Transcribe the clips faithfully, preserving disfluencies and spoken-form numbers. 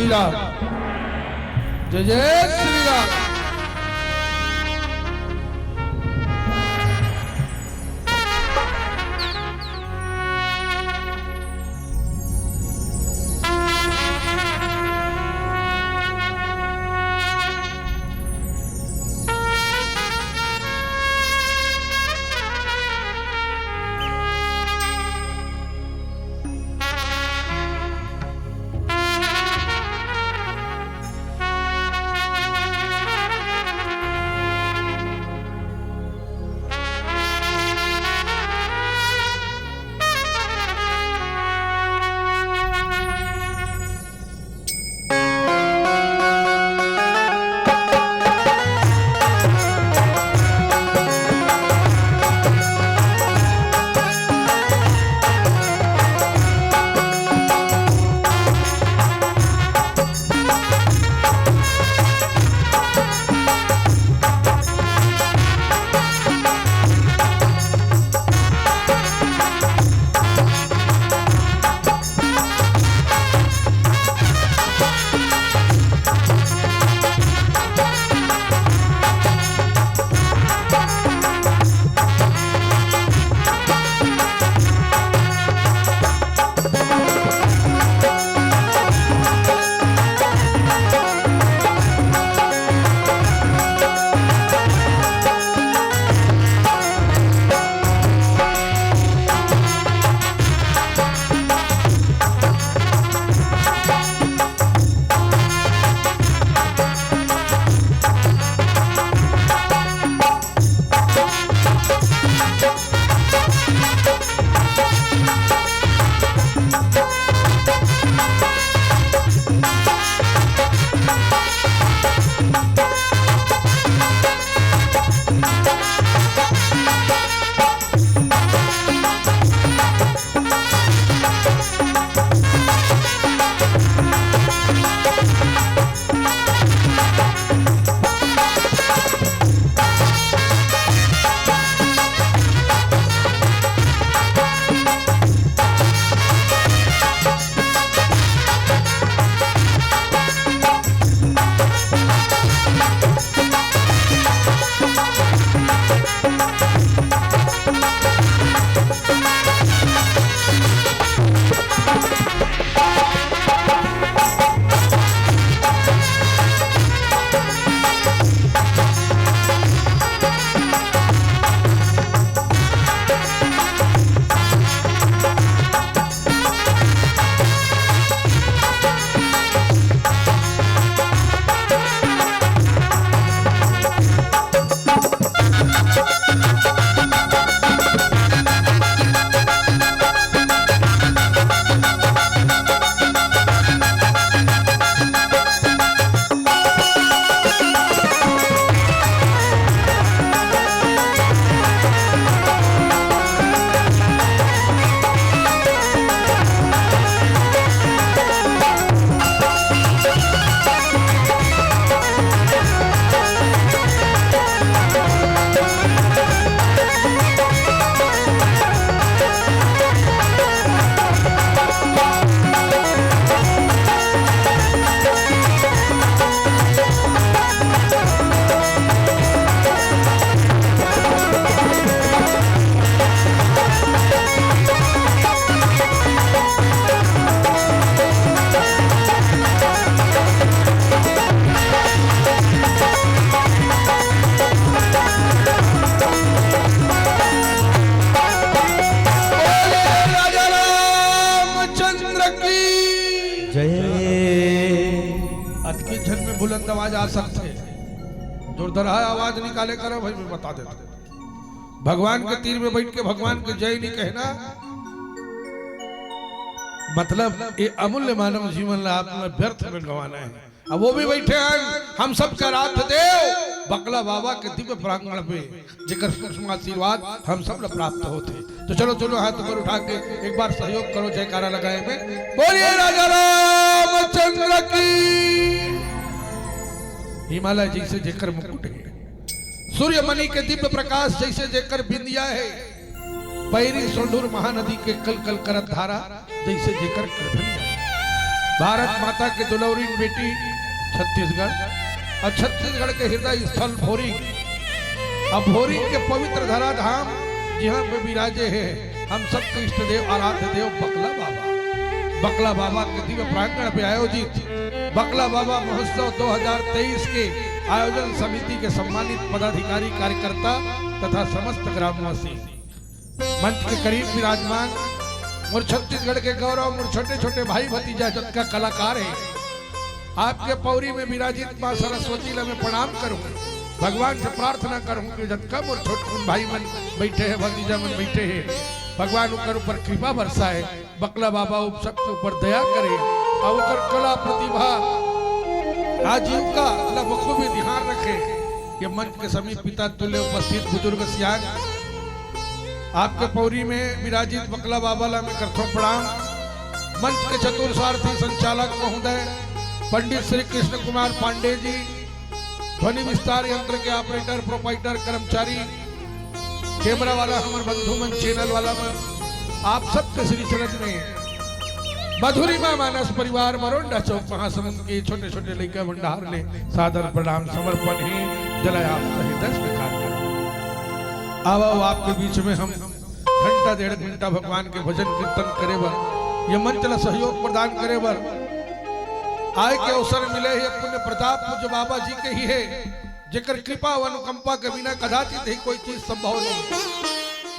राम। जय जय श्री राम। बोलिए राजा रामचंद्र की जय। अतके झन में बुलंद आवाज आ सकथे। जोरदार आवाज निकाले करो भाई, मैं बता देता हूँ। भगवान के तीर में बैठ के भगवान के जय नहीं कहना, मतलब ये अमूल्य मानव जीवन ला आपने व्यर्थ में गंवाना है। अब वो भी बैठे हैं, हम सब के आराध्य देव बकला बाबा के दिव्य प्रांगण पे, जेकर सूक्ष्म आशीर्वाद हम सब ला प्राप्त होथे। तो चलो, चलो, हाथ ऊपर उठा के एक बार सहयोग करो जयकारा लगाए में। बोलिए राजा रामचंद्र की। हिमालय जैसे जेकर मुकुट है, सूर्यमणि के दिव्य प्रकाश जैसे जेकर बिंदिया है, पैरी सोंढूर महानदी के कल कल करत धारा जैसे जेकर करधनिया है। भारत माता के दुलौरिन बेटी छत्तीसगढ़, अउ छत्तीसगढ़ के हृदय स्थल भोरी, अउ भोरी के पवित्र धराधाम, जिहाँ पे विराजे हे हम सबके इष्ट देव, आराध्य देव बकला बाबा। बकला बाबा के दिव्य प्रांगण पे आयोजित बकला बाबा महोत्सव दो हज़ार तेईस के आयोजन समिति के सम्मानित पदाधिकारी, कार्यकर्ता तथा समस्त ग्रामवासी, मंच के करीब विराजमान मोर छत्तीसगढ़ के गौरव, मोर छोटे-छोटे भाई भतीजा, जतका कलाकार हे, आपके पौरी में विराजित माँ सरस्वती ला मैं प्रणाम करूँ, भगवान से प्रार्थना करूँ कि जतका मोर छोटकुन भाई मन बैठे हे, भतीजा मन बैठे हे, भगवान ओकर ऊपर कृपा बरसाए, बकला बाबा उप सबके ऊपर दया करे, अउ ओकर कला प्रतिभा, आजीविका ला बखूबी ध्यान रखे। ये मंच के समीप पिता तुल्य उपस्थित बुजुर्ग सियान, आपके पौरी में विराजित बकला बाबा ला मैं करथों प्रणाम। मंच के चतुर सारथी संचालक महोदय पंडित श्री कृष्ण कुमार पांडे जी, ध्वनि विस्तार यंत्र के ऑपरेटर, प्रोपाइटर, कर्मचारी, कैमरा वाला, हमर बंधु मन, चैनल वाला मन, आप सबके श्री चरण में मधुरिमा मानस परिवार मरोंडा चौक महासमुंद के छोटे-छोटे लइका भंडार ले सादर प्रणाम समर्पण हे। जला आप सहित स्वीकार करो। आवव, आपके बीच में हम घंटा डेढ़ घंटा भगवान के भजन कीर्तन करे बर, ये मंच ला सहयोग प्रदान करे बर आए के अवसर मिले हे, पुण्य प्रताप पूज्य बाबा जी के ही हे, जेकर कृपा अउ अनुकंपा के बिना कदाचित ही कोई चीज संभव नहीं।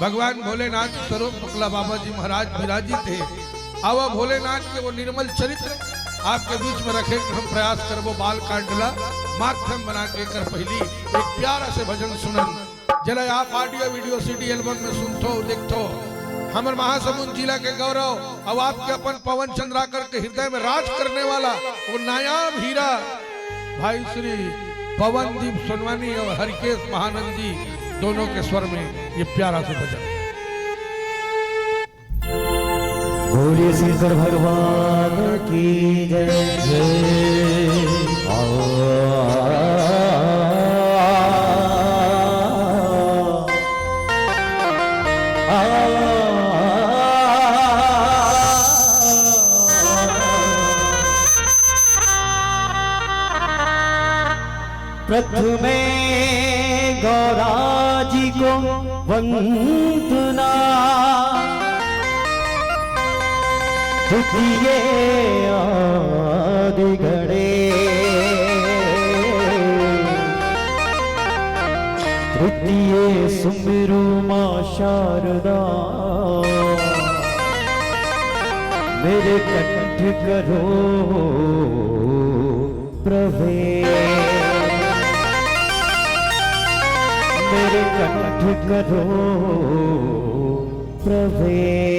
भगवान भोलेनाथ स्वरूप बकला बाबा जी महाराज विराजित हे। आवा भोलेनाथ के वो निर्मल चरित्र आपके बीच में रखे के हम प्रयास करबो। बाल कांड ला माध्यम बना के एकर पहली एक प्यारा से भजन सुनन, जेला आप ऑडियो, वीडियो, सीडी एल्बम में सुनथो, देखथो। हमर महासमुंद जिला के गौरव, अउ आपके अपन पवन चंद्राकर के हृदय में राज करने वाला वो नायाब हीरा भाई श्री पवनदीप सोनवानी और हरिकेश महानंद जी दोनों के स्वर में ये प्यारा सा भजन। बोलिए शंकर भगवान की जय। जय। प्रथमे गौरा जी को वंदना, द्वितीये आदि गणेश, तृतीये सुमिरु माँ शारदा, मेरे कंठ करो प्रवेश, मेरे कंठ करो प्रवेश।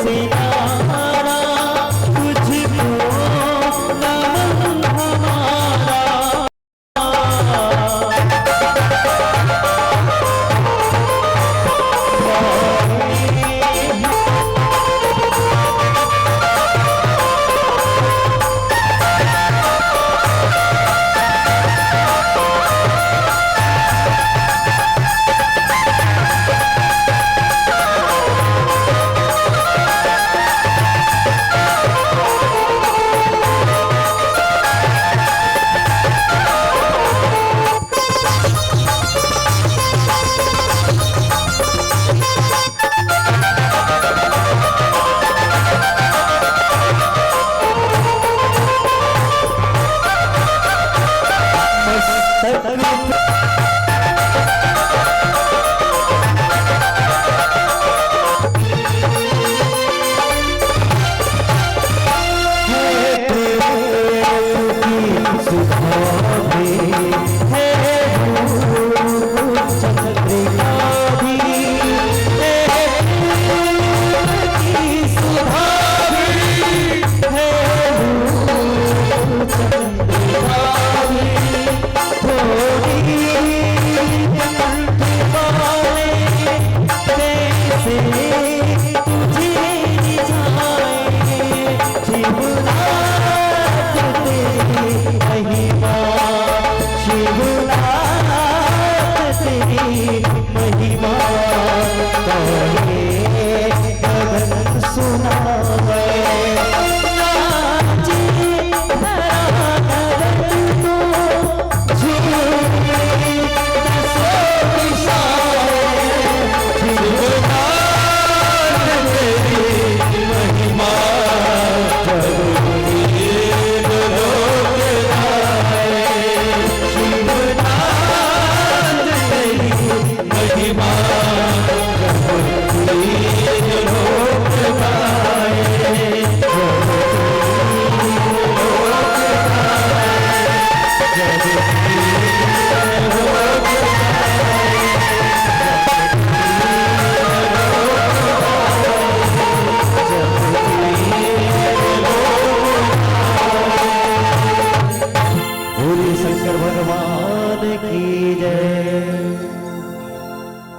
सितारा, तुझको नमन हमारा। बोलिए शंकर भगवान की जय।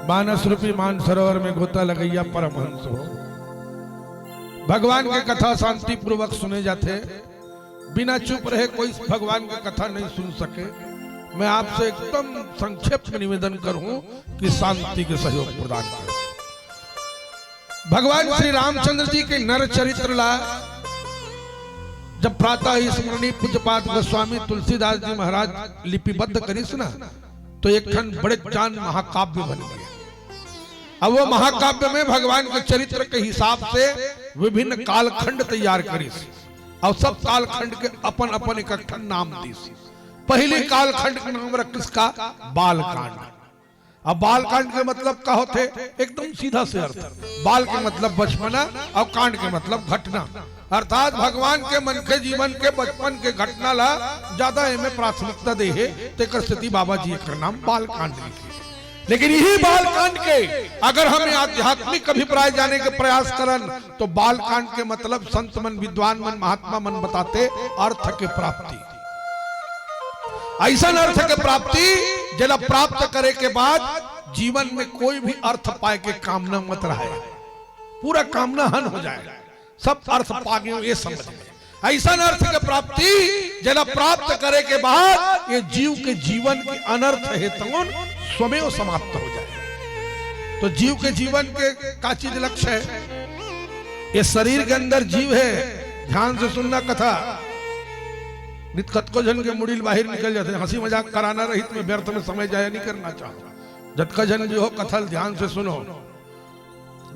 मानस रूपी मानसरोवर में गोता लगइया परमहंस हो। भगवान के कथा शांति पूर्वक सुने जाथे। बिना चुप रहे कोई भगवान के कथा नहीं सुन सके। मैं आपसे एकदम संक्षेप में निवेदन करूं कि शांति के सहयोग प्रदान करें। भगवान श्री रामचंद्र जी के नर चरित्र ला जब प्रातः स्मरणी पूज्यपाद गोस्वामी तुलसीदास जी महाराज लिपिबद्ध करिस ना, तो एक ठन बड़े जान महाकाव्य बन गया। अब वो महाकाव्य में भगवान के चरित्र के हिसाब से विभिन्न कालखंड तैयार करिस और सब कालखंड के अपन अपन एक एक ठन नाम दिस। पहली कालखंड के नाम रखिस का बालकांड। अब बालकांड के मतलब का होथे? एकदम सीधा से अर्थ। बाल के मतलब बचपना और कांड के मतलब घटना। अर्थात भगवान के मनखे जीवन के बचपन के घटना ला ज्यादा एमे प्राथमिकता दे हे, तेकर सेती बाबा जी एकर नाम बालकांड लिखे। लेकिन यही बालकांड के अगर हम आध्यात्मिक अभिप्राय जाने के प्रयास करन, तो बालकांड के मतलब संत मन, विद्वान मन, महात्मा मन बताते अर्थ के प्राप्ति। ऐसन अर्थ के प्राप्ति, जेला प्राप्त करे के बाद जीवन में कोई भी अर्थ पाए के कामना मत रहे, पूरा कामना हन हो जाए, सब अर्थ पा गए, ये समझ में। ऐसन अर्थ के प्राप्ति, जेला प्राप्त करे के बाद ये जीव के जीवन के अनर्थ हे तौन स्वमेव समाप्त हो जाए। तो जीव के जीवन के का चीज लक्ष्य है? ये शरीर के अंदर जीव है, ध्यान से सुनना कथा। नित कतको झन के मुड़ी ल बाहिर निकल जाथे। हंसी मजाक कराना रहित में व्यर्थ में समय जाया नहीं करना चाहूं। जतका झन भी हो, कथा ल ध्यान से सुनो।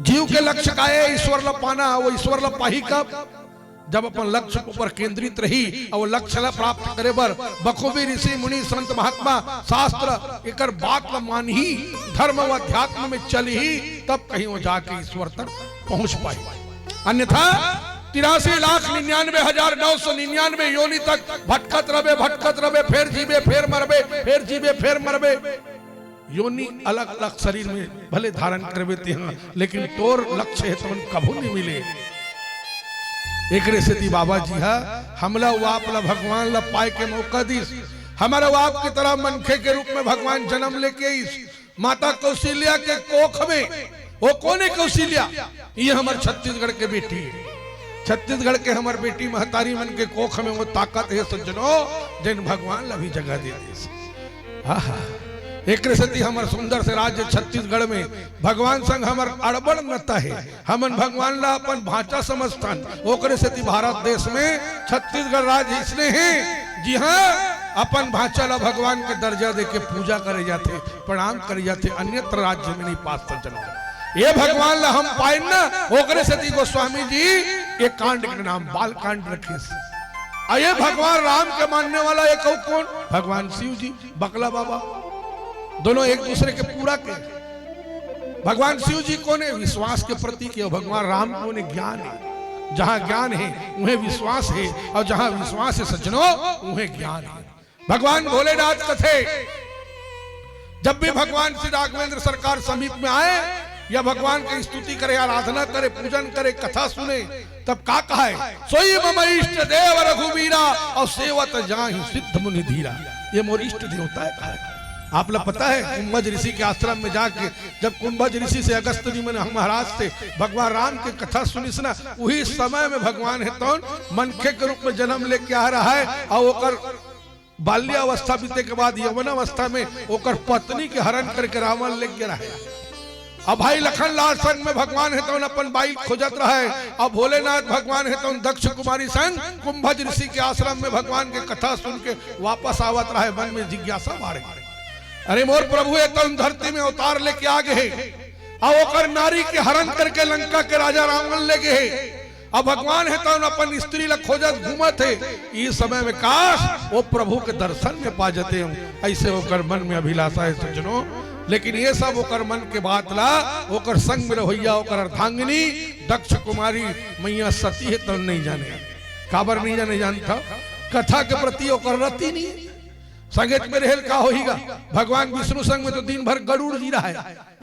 जीव के लक्ष्य का है? ईश्वर ला पाना। वो ईश्वर ला पाही कब? जब अपन लक्ष्य के ऊपर केंद्रित रही और वो लक्ष्य ला प्राप्त करे बर बखूबी ऋषि मुनि संत महात्मा शास्त्र एकर बात ला मानही, धर्म व अध्यात्म में चलही, तब कहीं वो जाके ईश्वर तक पहुंच पाही। अन्यथा तिरासी लाख निन्यानवे हजार नौ सौ निन्यानवे योनि तक भटकत रबे, भटकत रबे, फेर जीबे, फेर मरबे, फेर जीबे, फेर मरबे। योनि अलग-अलग शरीर में भले धारण करबे तेहा, लेकिन तोर लक्ष्य हे तोन कभू नहीं मिले। एकरे सेती बाबा जी हा हमला अउ आप ला भगवान ला पाए के मौका दिस। हमर अउ आप की तरह मनखे के रूप में भगवान जन्म लेके आइस। माता कौशल्या के कोख में, वो कोने कौशल्या? ये हमर छत्तीसगढ़ के बेटी हे। छत्तीसगढ़ के हमर बेटी महतारी मन के कोख में वो ताकत हे सज्जनो, जेन भगवान ला भी जगह दे दिस। आहा, एकरे सेती हमर सुंदर से राज्य छत्तीसगढ़ में भगवान संग हमर अड़बड़ नता हे। हमन भगवान ला अपन भांचा समझथन, ओकरे सेती भारत देश में छत्तीसगढ़ राज्य अइसने हे, जिहां अपन भांचा ला भगवान के दर्जा देके पूजा करे जाथे, प्रणाम करे जाथे, अन्यत्र राज्य में नहीं पास सज्जनो। ये भगवान ला हम पाएन ना, ओकरे सेती गोस्वामी जी ये कांड के नाम बाल कांड रखिस। अउ ये भगवान राम के मानने वाला एक अउ कोन? भगवान शिव जी, बकला बाबा, दोनों एक दूसरे के पूरक हे। भगवान शिव जी कोन हे? विश्वास के प्रतीक हे। भगवान राम कोन हे? ज्ञान हे। जहां ज्ञान हे, उहें विश्वास हे, अउ जहां विश्वास हे सज्जनो, उहें ज्ञान हे। भगवान भोलेनाथ कथे, जब भी भगवान श्री राघवेंद्र सरकार समीप में आए या भगवान की स्तुति करे, आराधना करे, पूजन करे, कथा सुने, तब का कहे? "सोई मम इष्ट देव रघुवीरा, अउ सेवत जाहि सिद्ध मुनि धीरा।" ये मोर इष्ट देवता हे, कहे। आप ला पता हे, कुंभज ऋषि के आश्रम में जाके जब कुंभज ऋषि से, अगस्त जी मन महाराज से भगवान राम के कथा सुनिस ना, उही समय में भगवान हे तौन मनखे के रूप में जन्म लेके आ रहा हे, अउ ओकर बाल्यावस्था बीते के बाद यौवनावस्था में ओकर पत्नी के हरण करके रावण लेके रहे। अब भाई लखन लाल संग में भगवान हे तौन अपन बाई खोजत रहे। अब भोलेनाथ भगवान हे तौन दक्ष कुमारी संग कुंभज ऋषि के आश्रम में भगवान के कथा सुन के वापस आवत रहे। मन में जिज्ञासा बाढ़े, "अरे मोर प्रभु हे तौन धरती में अवतार लेके आ गे हे, अउ ओकर नारी के हरण करके लंका के राजा रावण ले गे हे।" अब भगवान हे तौन अपन स्त्री ला खोजत घूमत हे। इस समय में काश वो प्रभु के दर्शन में पा जतेंव, अइसे ओकर मन में अभिलाषा हे सज्जनो। लेकिन ये सब ओकर मन के बात ला ओकर संग में रहोइया ओकर अर्धांगिनी दक्ष कुमारी मैया सती हे तौन नहीं जाने। काबर नहीं जाने जानथव? कथा के प्रति ओकर रति नहीं हे। संगेत में रहेल का होही गा? भगवान विष्णु संग में तो दिन भर गरुड़ जी रहे,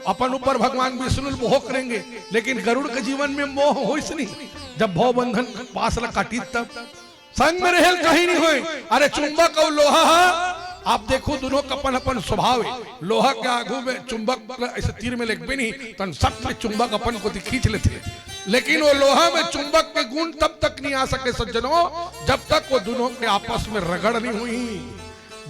अपन ऊपर भगवान विष्णु भोंक रेंगे, लेकिन गरुड़ के जीवन में मोह होइस नहीं। जब भव बंधन पास ला काटिस तब संग में रहेल कहीं नहीं होय। अरे चुंबक अउ लोहा हा, आप देखो दोनों का अपन अपन स्वभाव हे। लोहा के आगू में चुंबक ला अइसे तीर में लेगबे नहीं, तन सट ले चुंबक अपन कोती खींच लेथे। लेकिन वो लोहा में चुंबक के गुण तब तक नहीं आ सके सज्जनों, जब तक वो दोनों के आपस में रगड़ नहीं होही।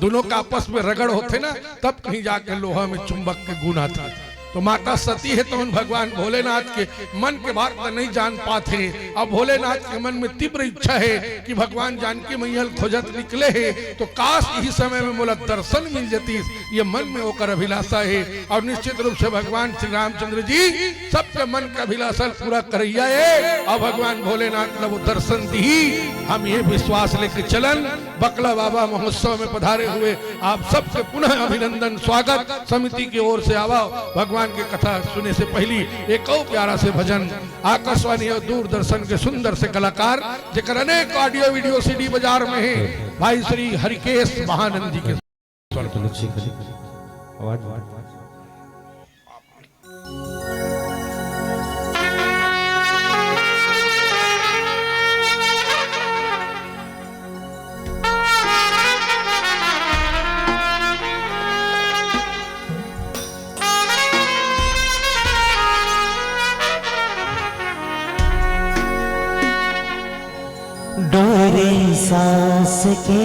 दोनों का आपस में रगड़ होथे ना, तब कहीं जाके लोहा में चुंबक के गुण आथे। तो माता सती हे तौन भगवान भोलेनाथ के मन के बात ला नहीं जान पाथे। अब भोलेनाथ के मन में तीव्र इच्छा हे कि भगवान जानकी मैया ल खोजत निकले हे, तो काश इही समय में मोला दर्शन मिल जतिस, ये मन में ओकर अभिलाषा हे। अउ निश्चित रूप से भगवान श्री रामचंद्र जी सबके मन के अभिलाषा ल पूरा करइया हे। अउ भगवान भोलेनाथ ला वो दर्शन दिही, हम ये विश्वास लेके चलन। बकला बाबा महोत्सव में पधारे हुए आप सबके पुनः अभिनंदन, स्वागत। समिति की ओर से आवा, भगवान के कथा सुने से पहली एक अउ प्यारा से भजन। आकाशवाणी अउ दूरदर्शन के सुंदर से कलाकार, जेकर अनेक audio video CD बाजार में हे, भाई श्री हरिकेश महानंद जी के स्वर। चलो, ठीक है। आवाज। डोरे सांस के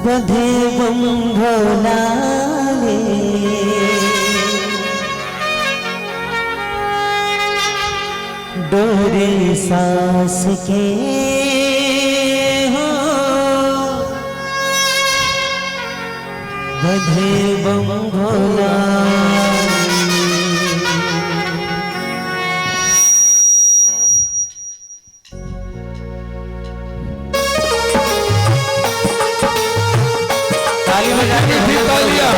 बंधे बम भोला रे। डोरे सांस के हो बंधे बम भोला। ताली बजा के फिर तालियां।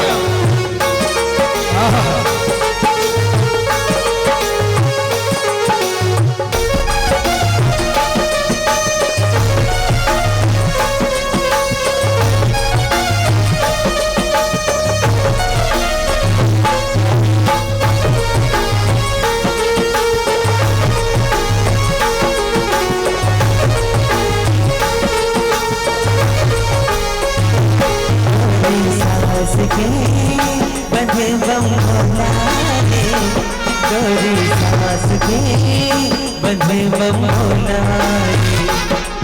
आहा। के बंधे बम भोला रे, डोरी सांस के बंधे बम भोला रे,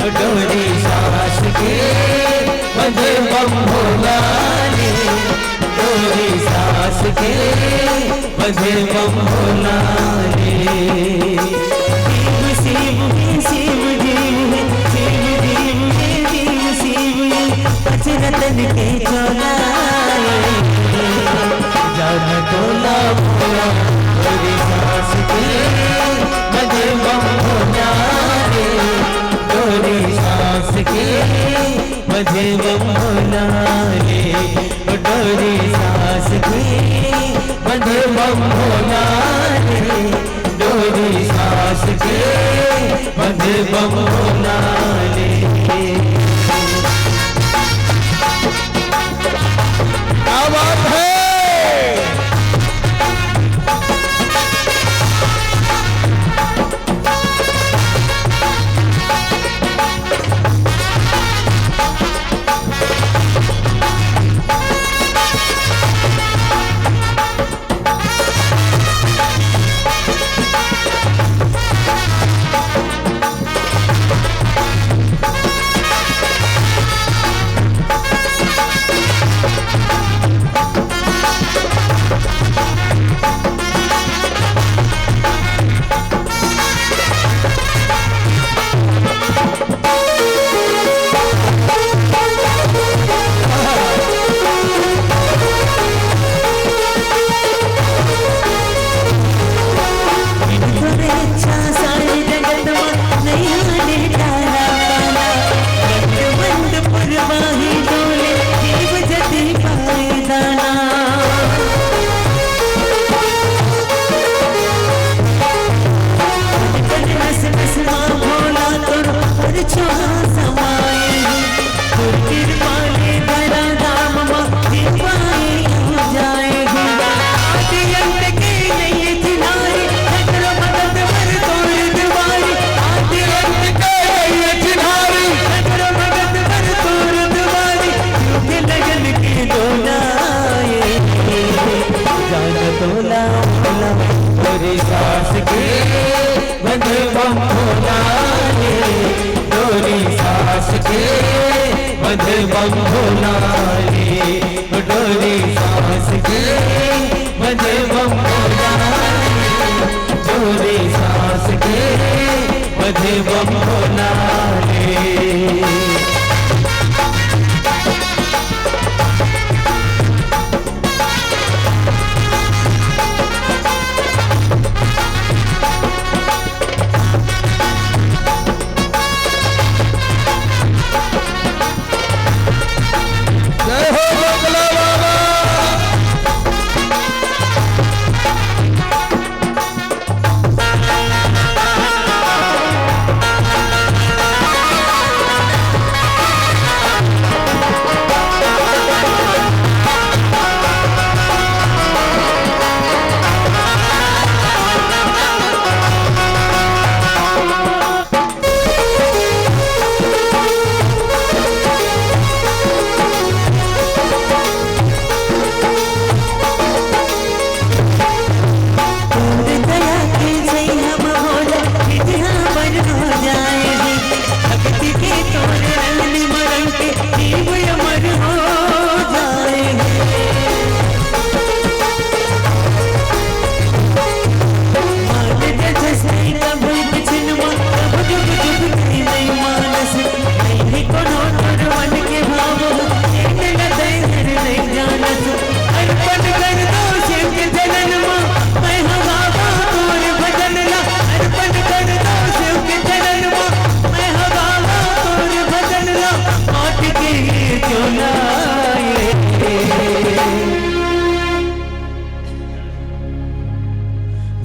ओ डोरी सांस के बंधे बम भोला रे, डोरी सांस के बंधे बम भोला रे। शिव शिव हे शिव जीव हे, शिव जीव हे जीव शिव हे, पचरतन के चोला रे। जान तोला मोला, डोरी सांस के बंधे बम भोला रे, डोरी सांस के बंधे बम भोला रे, डोरी सांस के बंधे बम भोला रे, डोरी सांस के बंधे बम भोला रे। क्या बात है?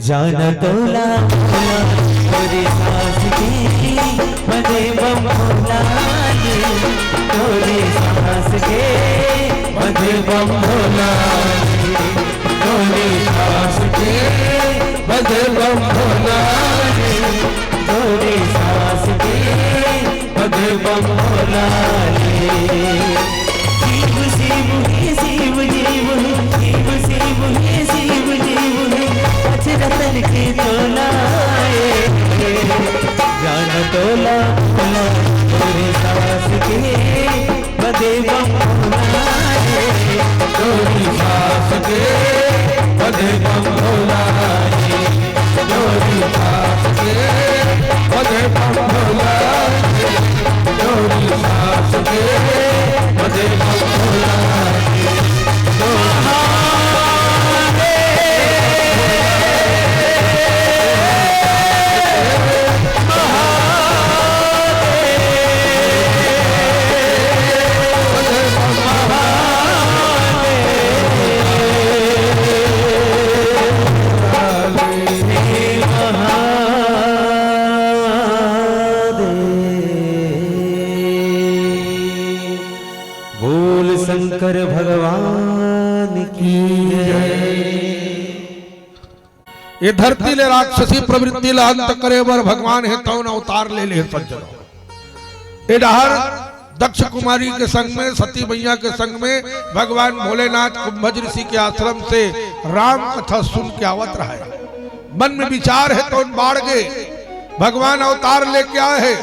जाना तोला मोला, तोरी सांस के बंधे बम भोला रे, तोरी सांस के बंधे बम भोला रे, तोरी सांस के बंधे बम भोला रे, तोरी सांस के बंधे बम भोला रे। शिव शिव हे शिव जी भगवान की जय। ये धरती ले राक्षसी प्रवृत्ति ला अंत करे बर भगवान हे तौन अवतार ले ले सज्जन। ए डहर दक्ष कुमारी के संग में, सती मैया के संग में भगवान भोलेनाथ कुंभज ऋषि के आश्रम से राम कथा सुन के आवत रहे। मन में विचार हे तौन बाढ़ गे, भगवान अवतार लेके आए हे।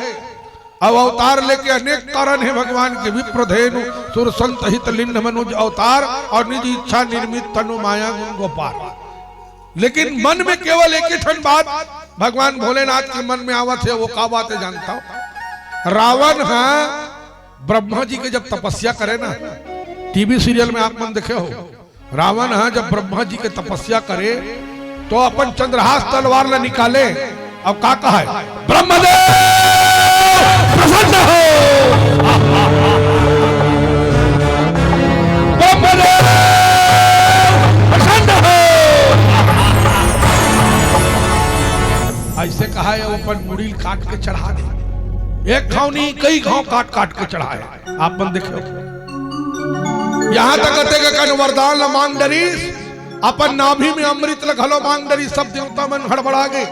अब अवतार लेके अनेक कारण हे भगवान के, विप्र धेनु सुर संत हित लिंग मनुज अवतार और निज इच्छा निर्मित तनु माया गुण गोपाल। लेकिन मन में केवल एक ही ठन बात भगवान भोलेनाथ के मन में आवत हे, वो का बात हे जानता हो? रावण हा ब्रह्मा जी के जब तपस्या करे ना, टीवी सीरियल में आप मन देखे हो, रावण हा जब ब्रह्मा जी के तपस्या करे तो अपन चंद्रहास तलवार ला निकाले और का कहा है, "ब्रह्मदेव प्रसन्न हो, ब्रह्मदेव प्रसन्न हो।" ऐसे कहा है, वो अपन मुड़ी काट के चढ़ा दे। एक घाव नहीं, कई घाव काट काट के चढ़ाए। आप मन देखो, यहाँ तक कथे के कन वरदान ला मांग डरिस, अपन नाभि में अमृत ला घलो मांग डरिस, सब देवता मन हड़बड़ा गे।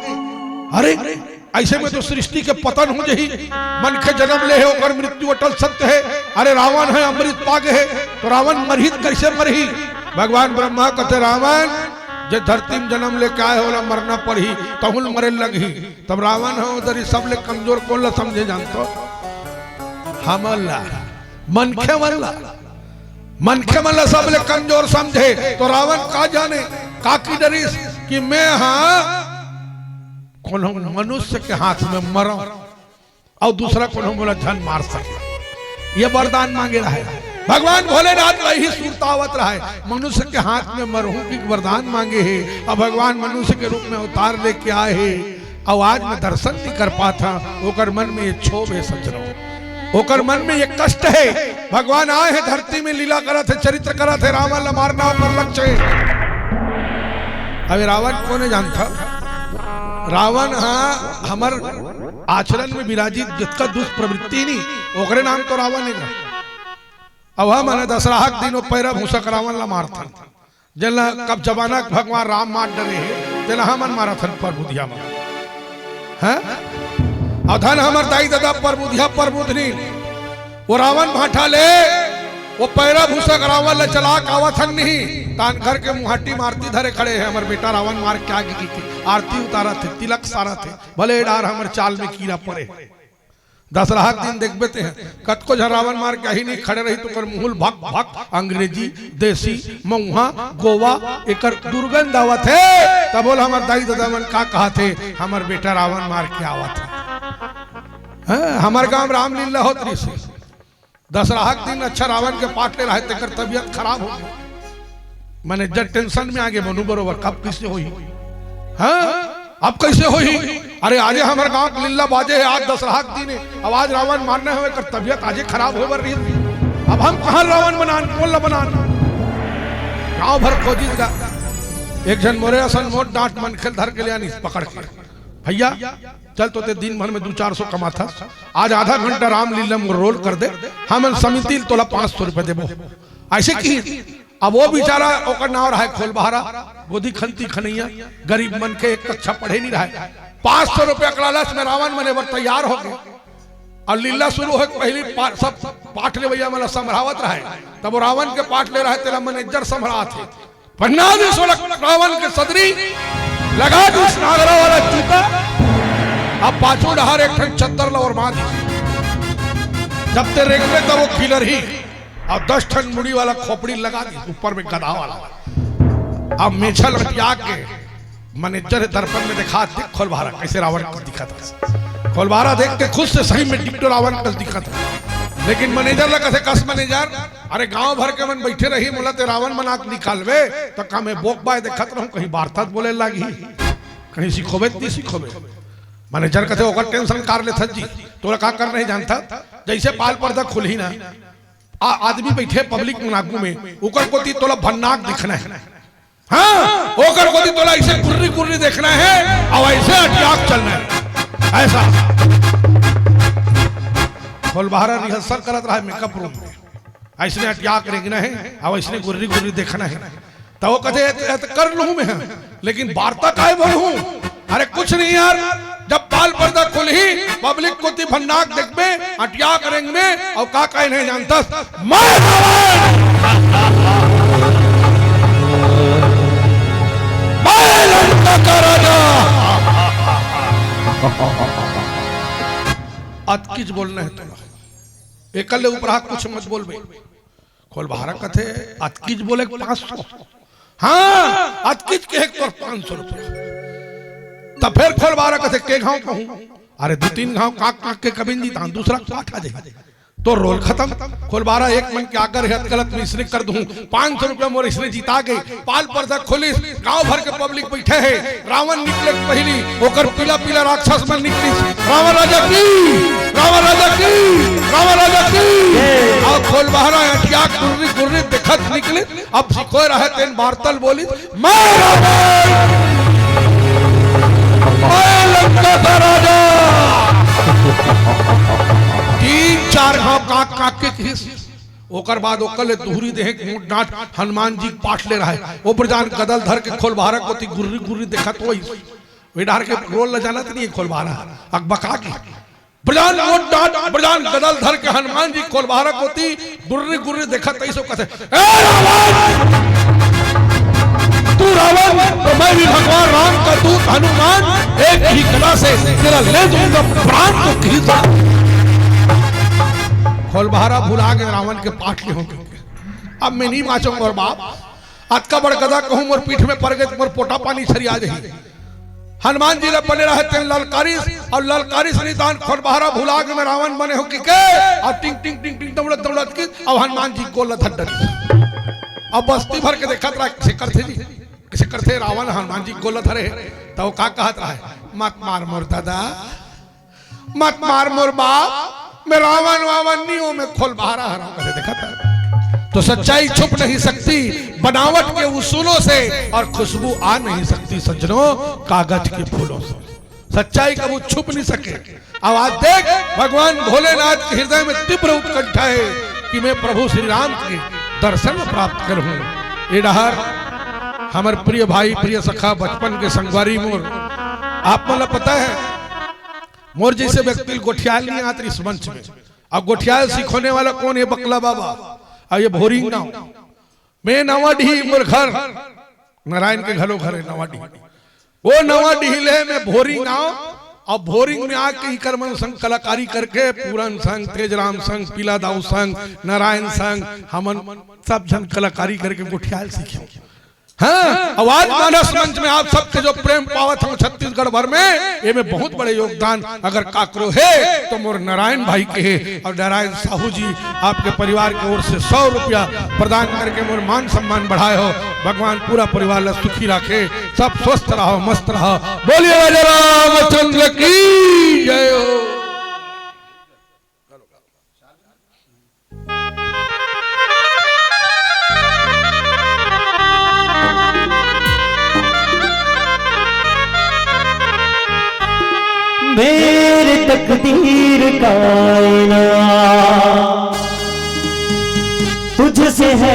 अरे, ऐसे में तो सृष्टि के पतन हो जही। मनखे जन्म ले हे, ओकर मृत्यु अटल सत्य हे। अरे, रावण हे, अमृत पा गे हे, तो रावण मरही त कैसे मरही? भगवान ब्रह्मा कथे, "रावण, जे धरती में जन्म लेके आए हे, ओला मरना पड़ही, तहुल मरे लगही।" तब रावण हे, उधर ही सबले कमजोर कोन ला समझे जानतो? हमन ला, मनखे मन ला। मनखे मन ला सबले कमजोर समझे, तो रावण का जाने, का की डरिस कि मैं हा कोनो मनुष्य के हाथ में मरंव और दूसरा कोनो मोला झन मार सके। ये वरदान मांगे रहे। भगवान भोलेनाथ ला ही सुरता आवत रहे, मनुष्य के हाथ में मरहूं की वरदान मांगे हे। अब भगवान मनुष्य के रूप में अवतार लेके आए हे, अउ आज मैं दर्शन नहीं कर पात हंव, ओकर मन में ये क्षोभ हे सजनो, ओकर मन में ये कष्ट हे। भगवान आए हे धरती में, लीला करत हे, चरित्र करत हे, रावण ला मारना ओकर लक्ष्य हे। अब ये रावण कोन हे जानता? रावण हा हमर आचरण में विराजित जतका दुष्प्रवृत्ति नहीं, ओकरे नाम तो रावण हे ना। अब हमन दसराहा के दिन वो पैरा भूसक रावण ला मारथन। जेला कब जमाना के भगवान राम मार डरे हे, तेला हमन मारत हन परबुधिया म। हैं? अउ धन हमर दाई ददा परबुधिया परबुधनी, वो रावण भाठा ले, वो पैरा भूसक रावण ले चला के आवत हन नहीं, तान घर के मुहाटी म आरती धरे खड़े हे, हमर बेटा रावण मार के आगे की, की आरती उतारत हे, तिलक सारत हे, भले डार हमर चाल में कीरा परे। दसराहा के दिन देखबे ते हैं, कतको झन रावण मार के आही नहीं, खड़े रही तो ओकर मुहुल भक भक अंग्रेजी, देसी, मऊहा, गोवा, एकर दुर्गंध आवत हे। तब बोल हमर दाई ददा मन का कहत हे, "हमर बेटा रावण मार के आवत हे।" हैं, हमर गांव में रामलीला होत रहिस हे। दसराहा के दिन अच्छा रावण के पाठ ले रहे, तेकर तबीयत खराब हो गे। मैनेजर टेंशन में आ गे, मनु बरोबर कब कइसे होही? हाँ, अब कइसे होही? अरे आजे हमर गांव के लीला बाजे हे, आज दसराहा के दिन हे, अब आज रावण मारना हे, एकर तबीयत आजे खराब होय बर रहिस। अब हम कहाँ रावण बनान, कोन ला बनान? गांव भर खोजिस गा, एक झन मोरे असन मोट डांट मनखे ल धर के ले आनिस पकड़ के, "भैया चल, तो ते दिन भर में दू चार सौ कमाथस, आज आधा घंटा रामलीला में रोल कर दे, हमन समिति ल तोला पाँच सौ रुपया देबो।" ऐसे की अब वो बेचारा, ओकर नाव रहे खोलबहरा, गोदी खंती खनैया, गरीब मनखे, एक कक्षा पढ़े नहीं रहे। पाँच सौ रुपया के लालच में रावण बने बर तैयार हो गे। अउ लीला शुरू होय के पहिली पा-, सब पाठ लेवैया मन ला संभरावत रहे, तब वो रावण के पाठ ले रहे, तेला मैनेजर संभरात हे। पन्ना दे सोलह रावण के सदरी, लगा दीस नागरा वाला जूता, अब पाछू डहर एक ठन चद्दर ला ओरमा दीस। जब ते रेंगबे तब वो खिलरही। अउ दस ठन मुड़ी वाला खोपड़ी लगा दीस ऊपर में गधा वाला। अब मेछा लटिया के मैनेजर हे दर्पण में देखात, "देख खोलबहरा कइसे रावण कस दिखत हे।" खोलबहरा देख के खुश से, सही में डिट्टो रावण कस दिखत हे। लेकिन मैनेजर ला कथे, "कस मैनेजर, अरे गांव भर के मन बइठे रही, मोला ते रावण बना के निकालबे, त का मैं बोक बाय देखत रहूं, कहीं बारथस बोले लागी, कहीं सिखोबे त नहीं सिखोबे।" मैनेजर कथे, "ओकर टेंशन काबर लेथस जी, तोला का करना हे जानथस, जइसे पाल पर्दा खुलही ना, आ, आदमी बइठे पब्लिक मन आगू में, ओकर कोती तोला भन्नाक देखना हे, हाँ, ओकर कोती तोला अइसे कुर्री कुर्री देखना हे, अउ अइसे अटियाक चलना हे, अइसा।" खोलबहरा रिहर्सल करत रहे मेकअप रूम में। अइसने अटियाक रेंगना हे, अउ अइसने गुर्री गुर्री देखना हे। त ओ कथे, "ए, ए, त कर लूं मैं, लेकिन वार्ता काय बोलूं?" अरे कुछ नहीं यार, जब पाल पर्दा खुलही, पब्लिक कोती भन्नाक देखबे, अटियाक रेंगबे, अउ का कहे नहीं जानतस, "मैं रावण, मैं लंका का राजा।" अतकीच बोलना हे तोला, एकर ले उपराहा कुछ मत बोलबे। खोलबहारा कथे, "अतकीच बोले के पाँच सौ?" "हाँ, अतकीच कहे के तोर पाँच सौ रुपया।" त फेर खोलबहारा कथे, "के घांव कहूं?" "अरे दू तीन घांव काक काक के कबिन जीता, दूसरा पाठ आ जाही।" तो रोल खतम। खोलबहारा एक मन के आगर हे, अत गलत में इसने कर दूं, पाँच सौ रुपया मोर इसने जीता गे। पाल पर्दा खोलिस, गांव भर के पब्लिक बइठे हे। रावण निकले के पहिली ओकर पीला पीला राक्षस मन निकलिस। "रावण राजा की, रावण राजा की, रावण राजा की।" अउ खोलबहारा अटियाक गुर्री गुर्री देखत निकलिस। अब सिखोय रहे तेन बारतल बोलिस, "मैं रावण, मैं लंका का राजा।" तीन चार घांव काक काक के किहिस। ओकर बाद ओकर ले दुहरी देहे के मोट डांट हनुमान जी के पाठ ले रहे। ओ बरजान गदा ल धर के खोलबहारा कोती गुर्री गुर्री देखत होइस। वे डहर के रोल ल जानत नहीं हे खोलबहारा, अकबका के। बरजान मोट डांट, बरजान गदा ल धर के हनुमान जी खोलबहारा कोती गुर्री गुर्री देखत तइसो कथे, "ए रावण, तू रावण, तो मैं भी भगवान राम का दूत हनुमान, एक ही गदा से तेरा ले दूंगा प्राण।" तो किहिस खोलबहारा भुला गे रावण के पाठ ले होके, "अब मैं नहीं बांचों मोर बाप, अतका बड़ गदा कहूं मोर पीठ में पर गे त मोर पोटा पानी छरिया जाही।" हनुमान जी ला बने रहे तेन ललकारिस, अउ ललकारिस निदान खोलबहारा भुला गे मैं रावण बने हों कहिके, अउ टिंग टिंग टिंग टिंग दउड़त दउड़त किहिस, अउ हनुमान जी गोल ला धर डरिस। अब बस्ती भर के देखत रहे, "कइसे करथे जी, कइसे करथे रावण हनुमान जी गोल ला धरे हे।" त ओ का कहत रहे, "मत मार मोर ददा, मत मार मोर बाप, मैं रावण वावण नहीं हूं, मैं खोलबहारा हरंव," कथे देखत हे। तो सच्चाई छुप नहीं सकती बनावट के उसूलों से, और खुशबू आ नहीं सकती सज्जनों कागज के फूलों से। सच्चाई कभू छुप नहीं सके। अब आज देख, भगवान भोलेनाथ के हृदय में तीव्र उत्कंठा हे कि मैं प्रभु श्री राम के दर्शन प्राप्त करहूं। ए डहर हमर प्रिय भाई, प्रिय सखा, बचपन के संगवारी मोर, आप मन ला पता हे, मोर जइसे व्यक्ति ल गोठियाय ल नहीं आत रिहिस मंच में। अब गोठियाय ल सिखोने वाला कोन हे? बकला बाबा। अउ ये भोरिंग गांव में नवा डीही मोर घर, नारायण के घलो घर हे नवा डीही। ओ नवा डीही ले मैं भोरिंग गांव, अउ भोरिंग में आके इकर मन संग कलाकारी करके, पूरन संग, तेजराम संग, पीला दाऊ संग, नारायण संग, हमन सब झन कलाकारी करके गोठियाय ल सीखे। हाँ, अउ आज मानस मंच में आप सबके जो प्रेम पावत हंव छत्तीसगढ़ भर में, एमे बहुत बड़े योगदान अगर काकरो हे तो मोर नारायण भाई के हे। अउ नारायण साहू जी आपके परिवार के ओर से सौ रुपया प्रदान करके मोर मान सम्मान बढ़ाए हो। भगवान पूरा परिवार ला सुखी राखे, सब स्वस्थ रहो, मस्त रहो। बोलिए राजा रामचंद्र की जय हो। मेरी तकदीर का आईना तुझसे है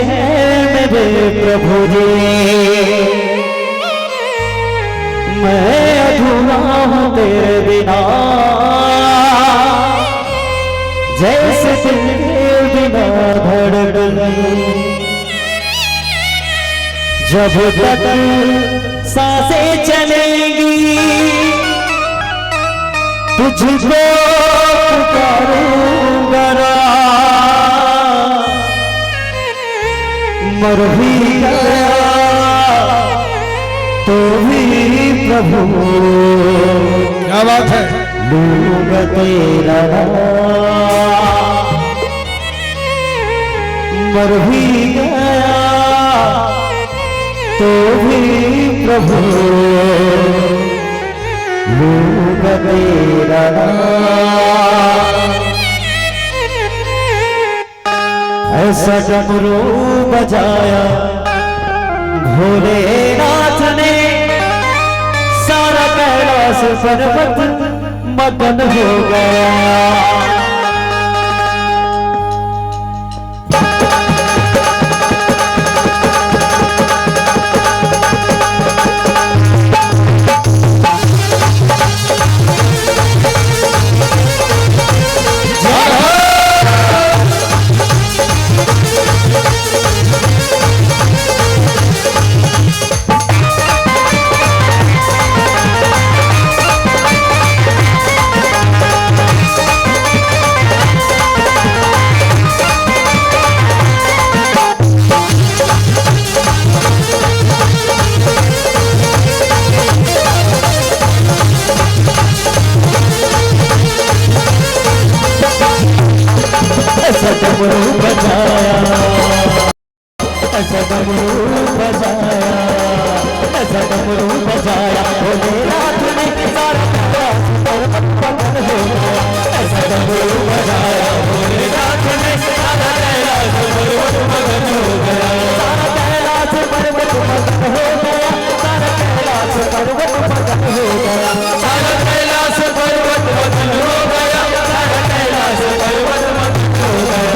मेरे प्रभु जी, मैं अधूरा हूँ तेरे बिना। जैसे तेरे बिना धड़कन, जब तक सांसें चलेंगी, तुझको पुकारूंगा ना। मर भी गया तो भी प्रभु, क्या बात है, लूंगा तेरा नाम। मर भी गया तो भी प्रभु, लूंगा तेरा नाम। ऐसा डमरू बजाया भोलेनाथ ने, सारा कैलाश पर्वत मगन हो गया। डमरू बजाया, ऐसा डमरू बजाया भोलेनाथ ने, सारा कैलाश पर्वत मगन हो गया। ऐसा डमरू बजाया भोलेनाथ ने, सारा कैलाश पर्वत मगन हो गया। सारा कैलाश पर्वत मगन हो गया, सारा कैलाश पर्वत मगन हो गया। सारा कैलाश पर्वत मगन हो गया, सारा कैलाश पर्वत मगन हो गया।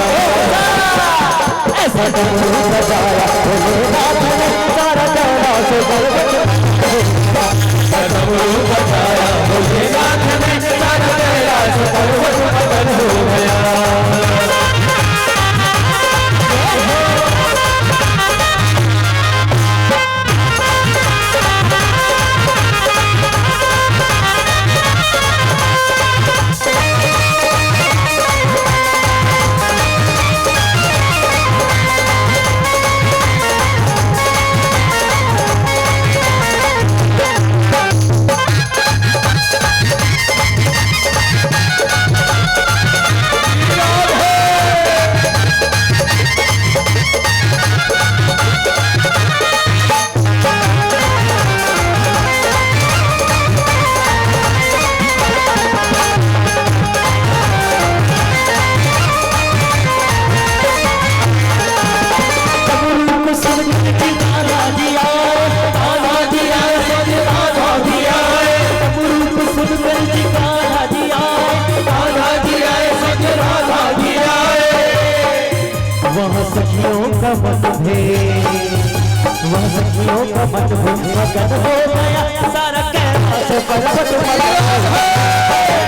ऐसा डमरू बजाया भोलेनाथ ने, सारा कैलाश पर्वत मगन हो गया। ऐसा डमरू बजाया भोलेनाथ ने, सारा कैलाश पर्वत मगन हो गया। वह सखियों का मन भी, वह सखियों का मन भी मगन हो गया। सारा कैलाश पर्वत मगन हो गया।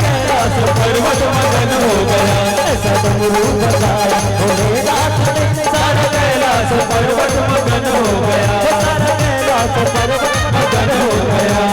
कैलाश पर्वत मगन हो गया। ऐसा डमरू बजाया भोलेनाथ ने, सारा कैलाश पर्वत मगन हो गया। सारा कैलाश पर्वत मगन हो गया।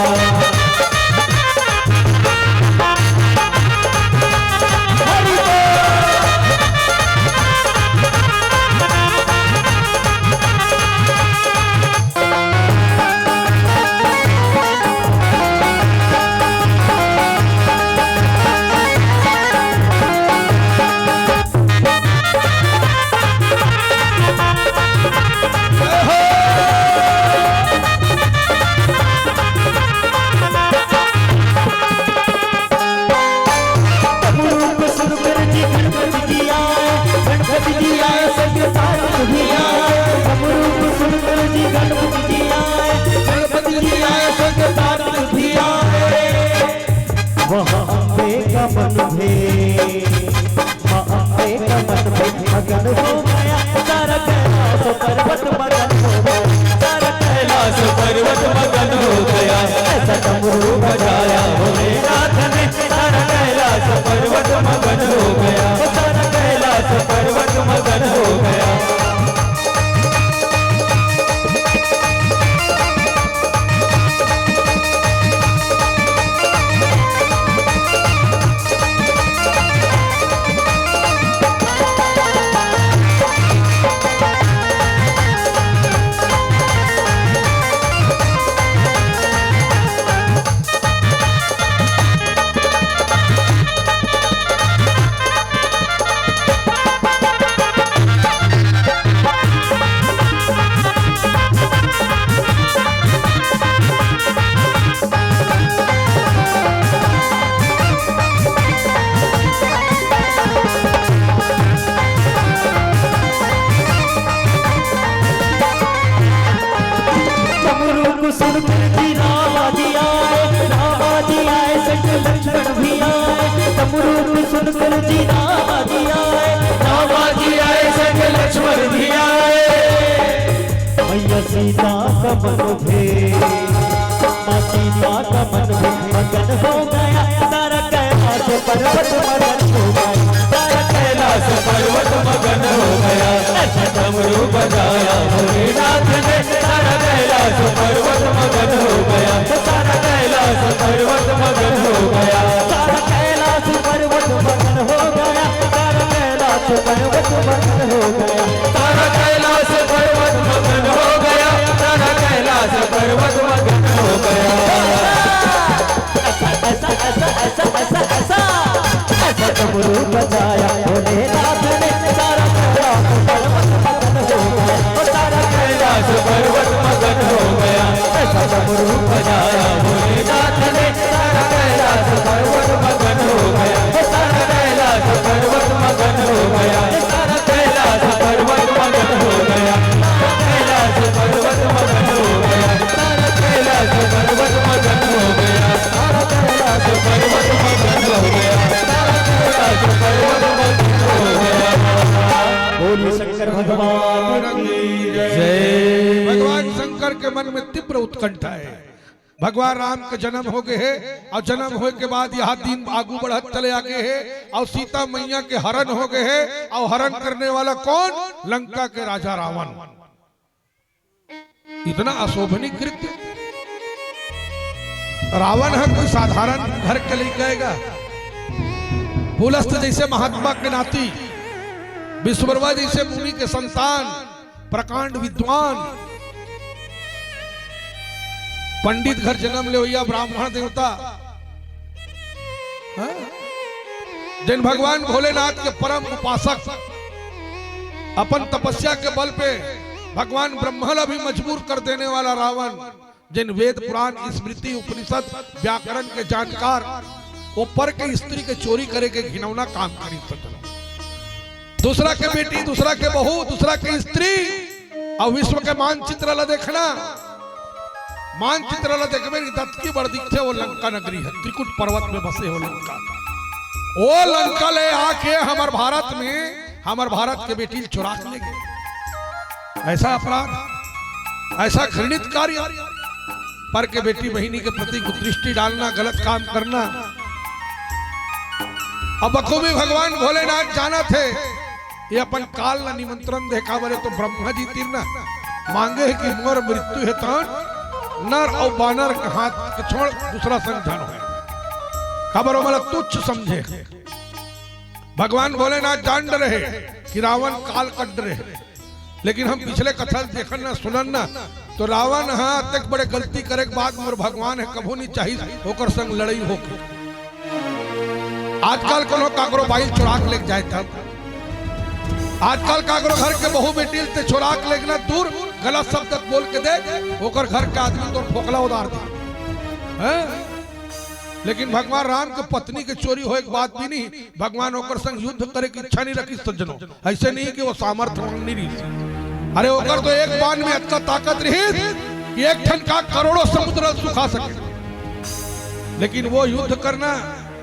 वह अम्बे का मन भी, माँ अम्बे का मन भी मगन हो गया। सारा कैलाश पर्वत मगन हो गया। सारा कैलाश पर्वत मगन हो गया। ऐसा डमरू बजाया भोलेनाथ ने, सारा कैलाश पर्वत मगन हो गया। सारा कैलाश पर्वत मगन हो गया। डमरू को सुनकर जी रामा जी आए, रामा जी आए, संग लक्ष्मण भी आए। डमरू को सुनकर जी रामा जी आए, रामा जी आए, संग लक्ष्मण भी आए। मैया सीता का मन भी, माँ सीता का मन भी मगन हो गया। सारा कैलाश पर्वत मगन हो गया। सारा कैलाश पर्वत मगन हो गया। ऐसा डमरू बजाया भोलेनाथ ने, सारा कैलाश पर्वत मगन हो गया। सारा कैलाश पर्वत मगन हो गया। सारा कैलाश पर्वत मगन हो गया। सारा कैलाश पर्वत मगन हो गया। सारा कैलाश पर्वत मगन हो गया। सारा कैलाश पर्वत मगन हो गया। ऐसा, ऐसा, ऐसा, ऐसा, ऐसा, ऐसा, ऐसा डमरू बजाया भोलेनाथ ने, सारा कैलाश पर्वत मगन हो गया, ओ सारा कैलाश रूप आया भोलेनाथ ने, सारा कैलाश पर्वत मगन हो गया, सारा कैलाश पर्वत मगन हो गया, सारा कैलाश पर्वत मगन हो गया, सारा कैलाश पर्वत मगन हो गया, सारा कैलाश पर्वत मगन हो गया, सारा कैलाश पर्वत मगन हो गया, सारा कैलाश पर्वत मगन हो गया। बोलिए शंकर भगवान की जय। भगवान शंकर के मन में तीव्र उत्कंठा है। भगवान राम के जन्म हो गए हे अउ जन्म होए के बाद यहाँ दिन आगू बढ़त चले आगे हे अउ सीता मैया के हरण हो गए हे अउ हरण करने वाला कौन? लंका के राजा रावण। इतना अशोभनीय कृत्य। रावण ह कोई साधारण घर के लइका हे का? पुलस्त जैसे महात्मा के नाती, विश्वकर्मा जैसे मुनि के संतान, प्रकांड विद्वान, पंडित घर जन्म लेवइया ब्राह्मण देवता, हाँ? जिन भगवान भोलेनाथ के परम उपासक, अपन तपस्या के बल पे भगवान ब्रह्मा ला भी मजबूर कर देने वाला रावण, जिन वेद पुराण स्मृति उपनिषद व्याकरण के जानकार, वो पर के स्त्री के चोरी करे के घिनौना काम करी सकता। दूसरा के बेटी, दूसरा के बहू, दूसरा के स्त्री, अउ विश्व के मानचित्र ला देखना, मानचित्र ला देखबे, दतकी बड़ दिखथे, वो लंका नगरी हे, त्रिकुट पर्वत में बसे हो लंका। वो लंका ले आके हमर भारत में, हमर भारत के बेटी ल चुरा के ले गे। ऐसा अपराध, ऐसा घृणित कार्य, पर के बेटी बहिनी के प्रति कुदृष्टि डालना, गलत काम करना। अब बखूबी भगवान भोलेनाथ जानत हे, ये अपन काल ला निमंत्रण दे, काबर हे तो ब्रह्मा जी तीर ना मांगे हे कि मोर मृत्यु हे तहन नर अउ बानर के हाथ के छोड़ दूसरा संग झन होय, काबर ओमन ला तुच्छ समझे। भगवान भोलेनाथ जान डरे हे कि रावण काल कट डरे हे, लेकिन हम पिछले कथा देखन ना, सुनन ना, तो रावण ह अतेक बड़े गलती करे के बाद मोर भगवान हे, कभू नहीं चाहिस ओकर संग लड़ाई होके। आजकल कोनो काकरो बाई ल चुरा के लेके जाए तब, आजकल काकरो घर के बहू बेटी ल ते चुरा के लेके ना दूर गलत शब्द बोल के दे, ओकर घर के आदमी तोर फोकला उतार दे, हैं? लेकिन भगवान राम के पत्नी के चोरी होए के बाद भी नहीं, भगवान ओकर संग युद्ध करे के इच्छा नहीं रखिस सज्जनों। ऐसे नहीं कि वो सामर्थ्यवान नहीं रहिस। अरे, ओकर तो एक बाण में अतका ताकत रहिस कि एक ठन का करोड़ों समुद्र सुखा सके। लेकिन वो युद्ध करना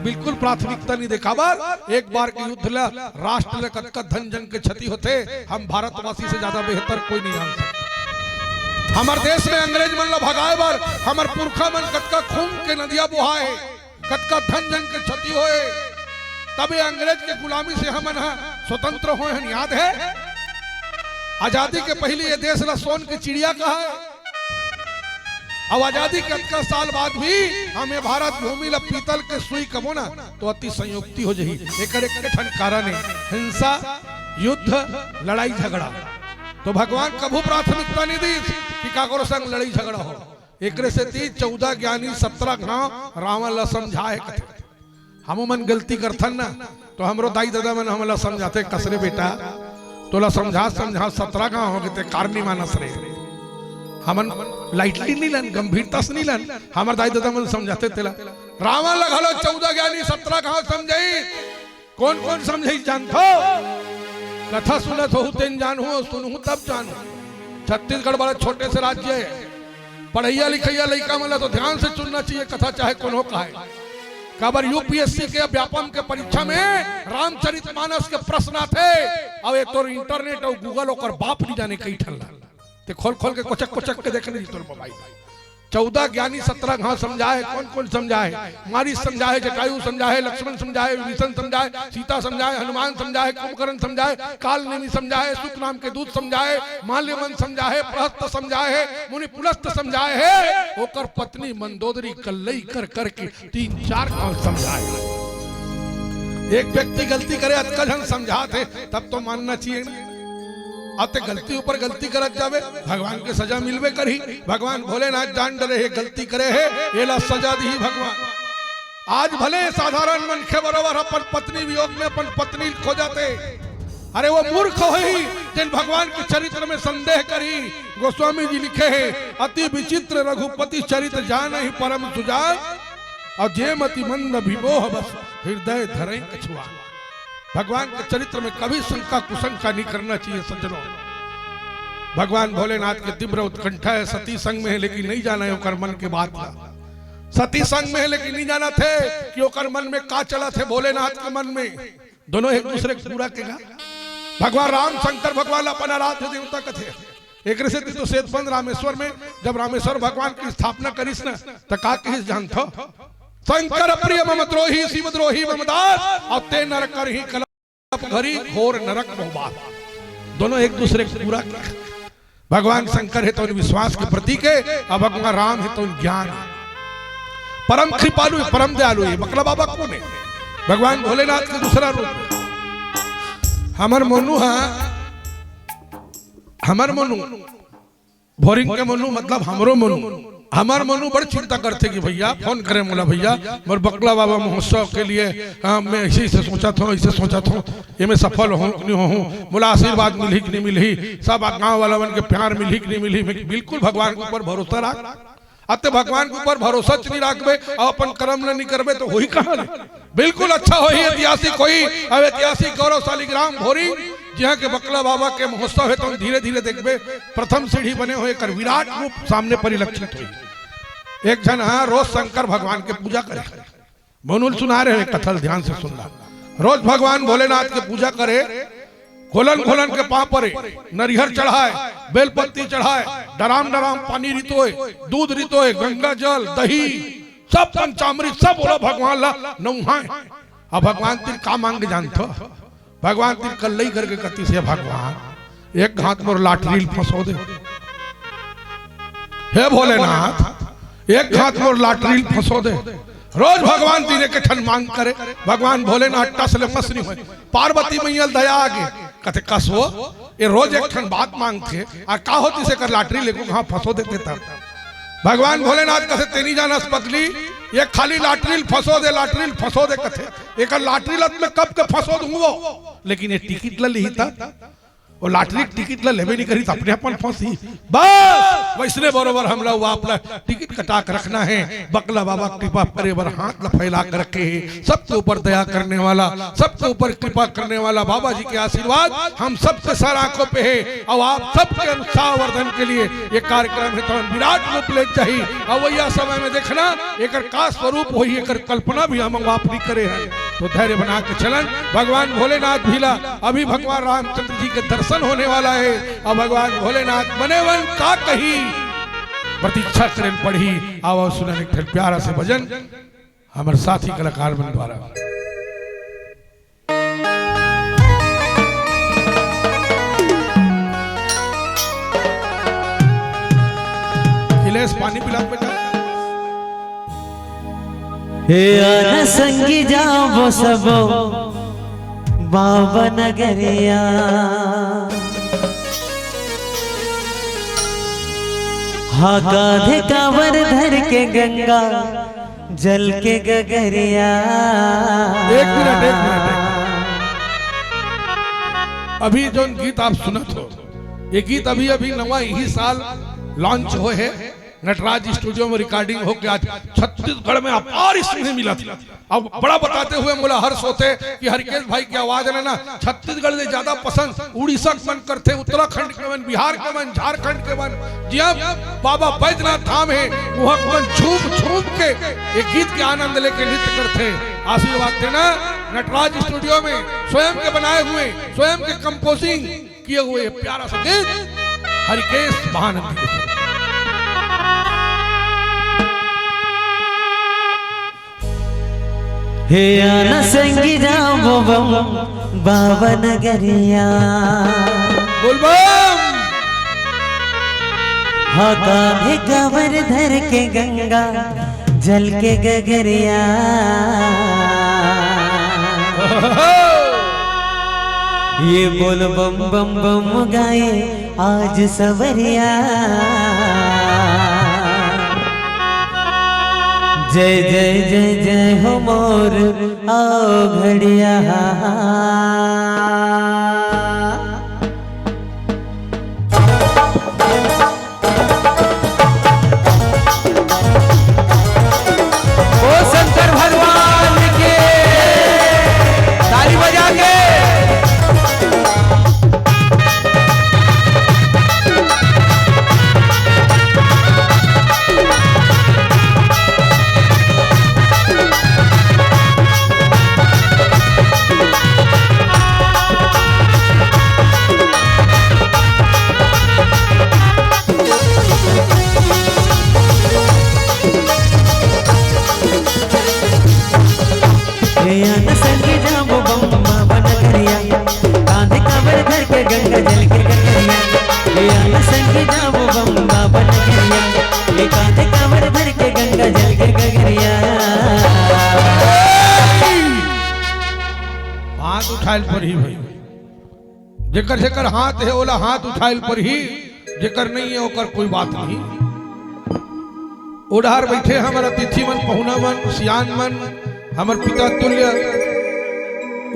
बिल्कुल प्राथमिकता नहीं दे, काबर एक बार के युद्ध ला राष्ट्र ला कतका धन जन के क्षति होथे, हम भारतवासी से ज्यादा बेहतर कोई नहीं जान सकता। हमर देश में अंग्रेज मन ला भगाए बर हमर पुरखा मन कतका खून के नदिया बोहाए हे, कतका धन जन के क्षति होए, तब ये अंग्रेज के गुलामी से हमन ह स्वतंत्र होए हन, याद हे? आजादी के पहिली ये देश ला सोन के चिड़िया कहा हे। अब आजादी के अतका साल बाद भी हम ये भारत भूमि ला पीतल के सुई कबो ना, तो अति संयुक्ति हो जही। एकर एक ठन कारण हे, हिंसा, युद्ध, लड़ाई झगड़ा। तो भगवान कभू प्राथमिकता नहीं दीस कि काकरो संग लड़ाई झगड़ा हो। एकरे सेती चौदह ज्ञानी सत्रह घाव रावण ला समझाए कथे। हमू मन गलती करथन ना, तो हमरो दाई ददा मन हमला समझाथे, "कस रे बेटा, तोला समझा समझा सत्रह घाव हो गे, ते कार नहीं मानस रे।" हमन lightly नहीं लन, गंभीरता से नहीं लन। हमर दाई ददा मन समझाथे तेला। रावण ला घलो चौदह ज्ञानी सत्रह घाव समझाई। कौन कौन समझाई जानथो? कथा सुनत होहू तेन जानहू, सुनहू तब जानहू। छत्तीसगढ़ बड़ा छोटे से राज्य हे। पढ़इया लिखइया लइका मन ला तो ध्यान से चुनना चाहिए, कथा चाहे कोनो कहे। काबर यूपीएससी के व्यापम के परीक्षा में रामचरितमानस के प्रश्न आथे, अउ ये तोर इंटरनेट अउ गूगल ओकर बाप नहीं जाने कई ठन ला। ते खोल खोल के कोचक कोचक के देख नहीं तोर मोबाइल। चौदह ज्ञानी सत्रह घाव समझाए, कौन कौन समझाए? मारी समझाए, जटायु समझाए, लक्ष्मण समझाए, विभीषण समझाए, सीता समझाए, हनुमान समझाए, कुंभकर्ण समझाए, काल नेमी समझाए, सुख नाम के दूत समझाए, माल्यवन समझाए, प्रहस्त समझाए हे, मुनि पुलस्त समझाए हे, ओकर पत्नी मंदोदरी कल्लई कर करके तीन चार घाव समझाए। एक व्यक्ति गलती करे, अतका झन समझात हे, तब तो मानना चाहिए ना। अब ते गलती ऊपर गलती करत जाबे, भगवान के सजा मिलबे करही। भगवान भोलेनाथ जान डरे हे, गलती करे हे, एला सजा दिही भगवान। आज भले साधारण मनखे बरोबर अपन पत्नी वियोग में अपन पत्नी खोजत हे, अरे वो मूर्ख होही जेन भगवान के चरित्र में संदेह करही। गोस्वामी जी लिखे हे, "अति विचित्र रघुपति चरित जानहि परम सुजान, अउ जे मति मंद विमोह बस हृदय धरइ कछुआन।" भगवान के चरित्र में कभी शंका कुशंका नहीं करना चाहिए सज्जनों। भगवान भोलेनाथ के तीव्र उत्कंठा हे, सती संग में हे लेकिन नहीं जाना हे ओकर मन के बात ला। सती संग में हे लेकिन नहीं जानत हे कि ओकर मन में का चलत हे, भोलेनाथ के मन में। दोनों एक दूसरे के पूरा के गा। भगवान राम शंकर भगवान ला अपन आराध्य देवता कथे। एकरे सेती तो सेतबंद रामेश्वर में जब रामेश्वर भगवान के स्थापना करिस न, त का कहिस जानथो? "शंकर प्रिय मम द्रोही, शिव द्रोही मम दास, अउ ते नर करही कलप घरी घोर नरक मोहबास।" दोनों एक दूसरे के पूरा के। भगवान शंकर हे तो विश्वास के प्रतीक हे, अउ भगवान राम हे तो ज्ञान हे। परम कृपालु हे, परम दयालु हे। बकला बाबा कोन हे? भगवान भोलेनाथ के दूसरा रूप हे। हमर मोनू हा, हमर मोनू, भोरिंग के मोनू मतलब हमरो मोनू, हमर मोनू बड़ चिंता करथे कि भैया फोन करे मोला, "भैया मोर बकला बाबा महोत्सव के लिए, हाँ, मैं ऐसे ऐसे सोचत हँव, ऐसे सोचत हँव, एमे सफल होहूँ कि नहीं होहूँ, मोला आशीर्वाद मिलही कि नहीं मिलही, सब गाँव वाला मन के प्यार मिलही कि नहीं मिलही।" मैं बिल्कुल भगवान के ऊपर भरोसा राख। अब ते भगवान के ऊपर भरोसा च नहीं राखबे अउ अपन कर्म ल नहीं करबे तो होही कहाँ ले? बिल्कुल अच्छा होही, ऐतिहासिक होही। अब ऐतिहासिक गौरवशाली ग्राम भोरिंग जिहाँ के बकला बाबा के महोत्सव हे, तो धीरे धीरे देखबे प्रथम सीढ़ी बने होय एकर विराट रूप सामने परिलक्षित होही। एक झन हा रोज शंकर भगवान के पूजा करे, मोनू ल सुना रहे हैं कथा ल ध्यान से सुनना। रोज भगवान भोलेनाथ के पूजा करे, घोलन घोलन के पाँव परे, नरिहर चढ़ाय, बेलपत्ती चढ़ाय, डराम डराम पानी रितोय, दूध रितोय, गंगा जल, दही, सब पंचामृत, सब ओला भगवान ला नउहाय। अब भगवान तीर का मांगे जानथो? भगवान तीर कल्लई करके कतिस, "हे भगवान, एक घात मोर लाटरी ल फंसो दे। हे भोलेनाथ, एक घात मोर लाटरी ल फंसो दे।" रोज भगवान तीर एक ठन मांग करे, भगवान भोलेनाथ टस ले मस नहीं होय। पार्वती मैया ल दया आगे, कथे, "कस वो, ये रोज एक ठन बात मांगथे, अउ का होतिस एकर लाटरी ल एको घात फंसो देते तब।" भगवान भोलेनाथ कथे, "ते नहीं जानस पगली, ये खाली लाटरी ल फंसो दे, लाटरी ल फंसो दे," कथे, "एकर लाटरी ल त मैं कब के फंसो दूंगो, लेकिन ये टिकट ल लिही तब, वो लाटरी के टिकट ल लेबे नहीं करी त अपने अपन फंसही।" बस वैसने बरोबर हमला वो आपला टिकट कटा के रखना हे। बकला बाबा कृपा करे बर हाथ ल फैला के रखे हे। सबके ऊपर दया करने वाला, सबके ऊपर कृपा करने वाला बाबा जी के आशीर्वाद हम सबके सर आंखों पे हे। अउ आप सबके उत्साहवर्धन के लिए ये कार्यक्रम हे तो विराट रूप ले जाही। अउ वही समय में देखना एकर का स्वरूप होही, एकर कल्पना भी हम आप नहीं करे हैं। तो धैर्य बना के चलन। भगवान भोलेनाथ भी ला अभी भगवान रामचंद्र जी के दर्शन होने वाला हे। अउ भगवान भोलेनाथ बने वन का कही, प्रतीक्षा करे ल पड़ही। आवव सुनन एक ठन प्यारा से भजन हमर साथी कलाकार मन द्वारा। अखिलेश, पानी पिला बेटा। हे आना संगी जाबो सबो बाबा नगरिया, हा कांधे कांवर धर के गंगा जल के गगरिया। एक मिनट, एक मिनट, एक मिनट। अभी जोन गीत आप सुनत हो, ये गीत अभी अभी नवा इही साल लॉन्च होय हे, नटराज स्टूडियो में रिकॉर्डिंग होके आज छत्तीसगढ़ में अपार स्नेह मिलत हे। अब बड़ा बताते हुए मोला हर्ष होथे कि हरिकेश भाई के आवाज ल ना छत्तीसगढ़ ले ज्यादा पसंद उड़ीसा के मन करथे, उत्तराखंड के मन, बिहार के मन, झारखंड के मन, जिहाँ बाबा बैद्यनाथ धाम हे, उहाँ के मन झूम झूम के ये गीत के आनंद लेके नृत्य करथे। आशीर्वाद देना नटराज स्टूडियो में स्वयं के बनाए हुए, स्वयं के कंपोजिंग किए हुए ये प्यारा सा गीत हरिकेश महानंदी के। हे आना संगी जाबो बम बाबा नगरिया। बोल बम। हा कांधे कांवर धर के गंगा जल के गगरिया। ये बोल बम बम बम गाए आज सवरिया। जय जय जय जय हो मोर आओ घड़िया। बम बाबा नगरिया, एक हाथ कांवर धर के गंगा जल के गगरिया। हाथ उठाइल परही भाई, जेकर जेकर हाथ हे ओला हाथ उठाइल परही, जेकर नहीं हे ओकर कोई बात नहीं। ओ डहर बइठे हमर अतिथि मन, पहुना मन, सियान मन, हमर पिता तुल्य,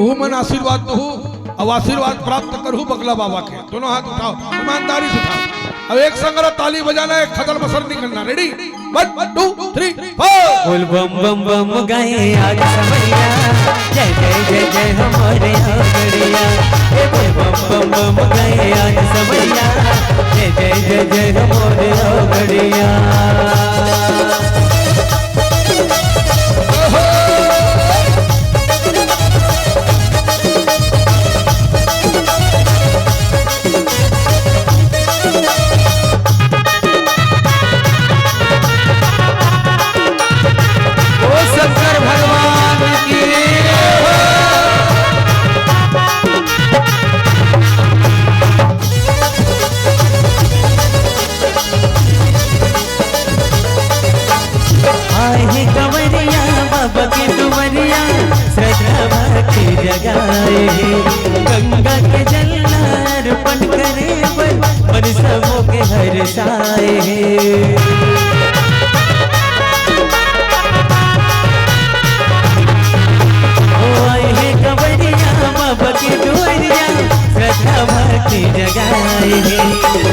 उहू मन आशीर्वाद दुहू, अउ आशीर्वाद प्राप्त करहू बगला बाबा के। दोनों हाथ उठाओ, ईमानदारी से उठाओ। अब एक संग ला ताली बजाना, एक खदल बसर नहीं करना। Ready? One, two, three, four। बोल बम बम बम गाए आज समैया, जय जय जय जय हमरे गड़िया। ए बोल बम बम बम गाए आज समैया, जय जय जय जय हमरे गड़िया। ओ शंकर भगवान की। आए हे कंवरिया बाबा के दुवरिया, श्रद्धा भक्ति जगाए हे। गंगा के जल अर्पण करे बर मन सबो के हर्षाए हे। ओ आए हे कंवरिया बाबा के दुवरिया, श्रद्धा भक्ति जगाए हे।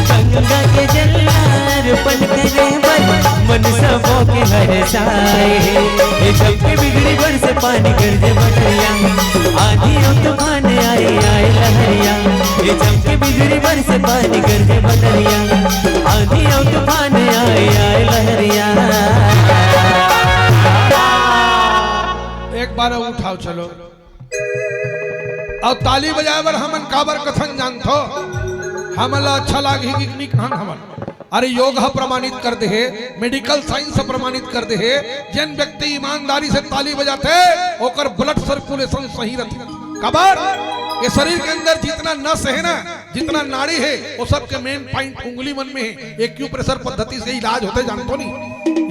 गंगा के जल अर्पण करे बर मन सबो के हर्षाए हे। ए चमके बिजली बरसे पानी गरजे बदरिया, आंधी अउ तूफान आए आए लहरिया। ए चमके बिजली बरसे पानी गरजे बदरिया, आंधी अउ तूफान आए आए लहरिया। एक बार अउ उठाओ, चलो। अउ ताली बजाए बर हमन काबर कथन जानथो? हमन ला अच्छा लागही कि नी कहन हमन? अरे, योग ह प्रमाणित कर दे हे, medical science ह प्रमाणित कर दे हे, जेन व्यक्ति ईमानदारी से ताली बजाथे, ओकर blood circulation सही रथे। काबर? ये शरीर के अंदर जितना नस हे ना, जितना नाड़ी हे, वो सब के main point उंगली मन में हे। Acupressure पद्धति से इलाज होथे, जानथो नी?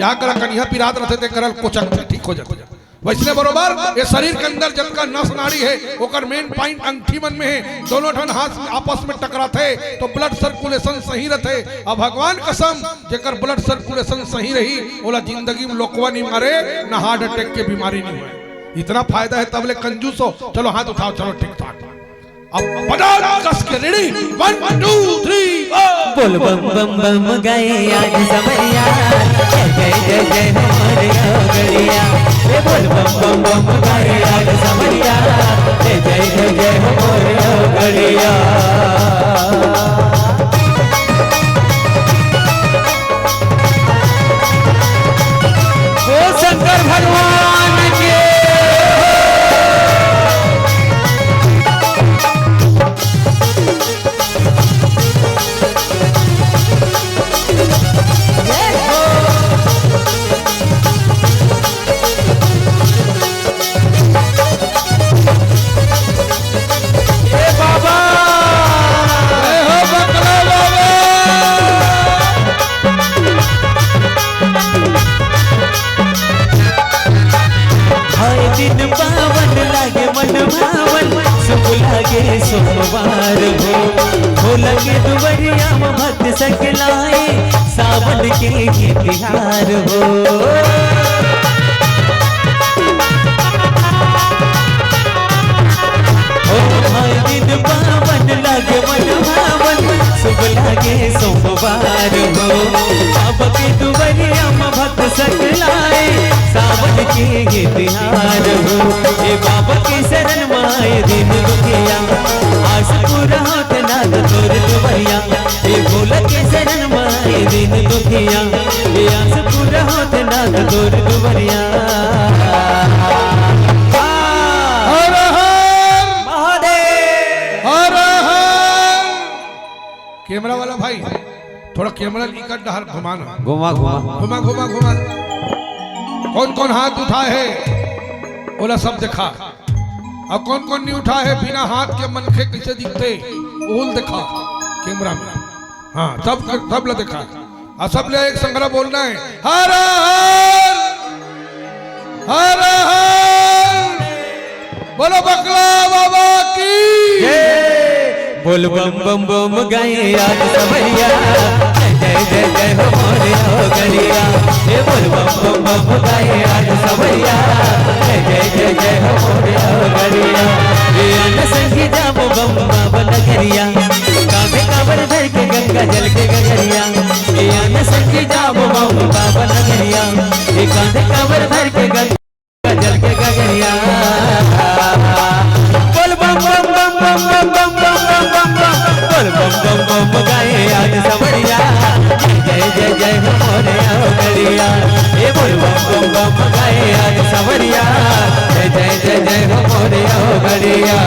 या करा कनिहा पिरात रथे, ते करल कोचक ठीक हो जाथे। वइसने बरोबर ये शरीर के अंदर जतका नस नाड़ी हे, ओकर main point अंगठी मन में हे। दोनों ठन हाथ आपस में टकराथे तो blood circulation सही रथे। अब भगवान कसम, जेकर blood circulation सही रही, ओला जिंदगी में लोकवा नी मारे, ना heart attack के बीमारी नी होय। इतना फायदा हे, तब ले कंजूस हो। चलो हाथ उठाओ, चलो ठीक ठाक। अब बजाओ कस के, ready? One, two, three, four। बोल बम बम बम गाए आज समरिया, जय जय जय जय हो मोरे गड़िया। ए बोल बम बम बम गाए आज समरिया, जय जय जय जय हो मोरे गड़िया। ओ शंकर भगवान के। ए बाबा। जय हो बकला बाबा। हाय दिन पावन लागे मन भावन, शुभ लागे सोमवार हो। भोला के दुवरिया म भक्त सकलाए, सावन के ये तिहार हो। ओ भाई दिन पावन लागे मन भावन, शुभ लागे सोमवार हो। बाबा के दुवरिया म भक्त सकलाए, सावन के ये तिहार हो। ए बाबा के शरण म आए दिन दुखिया, आस पूरा होत नाथ तोर दुवरिया। ए भोला के शरण म आए दिन दुखिया, ए आस पूरा होत नाथ तोर दुवरिया। हर हर महादेव। हर हर। कैमरा वाला भाई, थोड़ा कैमरा इकट डहर घुमाना। घुमा, घुमा। घुमा, घुमा, घुमा। कौन कौन हाथ उठाए हे, ओला सब देखा। अउ कौन कौन नहीं उठाए हे, बिना हाथ के मनखे कइसे दिखथे, ओला देखा कैमरा में। हाँ, सब, सब ला देखा। अउ सब ले एक संघरा बोलना हे, हर हर, हर हर। बोलो बकला बाबा की। जय। बोल बम बम बम गाए आज सवैया, जय जय जय जय हो मोरे ओ गड़िया। ए बोल बम बम बम गाए आज सवैया, जय जय जय जय हो मोरे ओ गड़िया। ए अन संगी जाम बम बाबा नगरिया, कांधे कांवर धर के गंगा जल के गगरिया। ए अन संगी जाम बम बाबा नगरिया, ए कांधे कांवर धर के गंगा जल के गगरिया। बोल बम बम बम बम बम बम बम बम बम बम। बोल बम बम बम गाए आज सवरिया। जय जय जय जय हो मोरे ओ गड़िया। ए बोल बम बम बम गाए आज सवरिया। जय जय जय जय हो मोरे ओ गड़िया।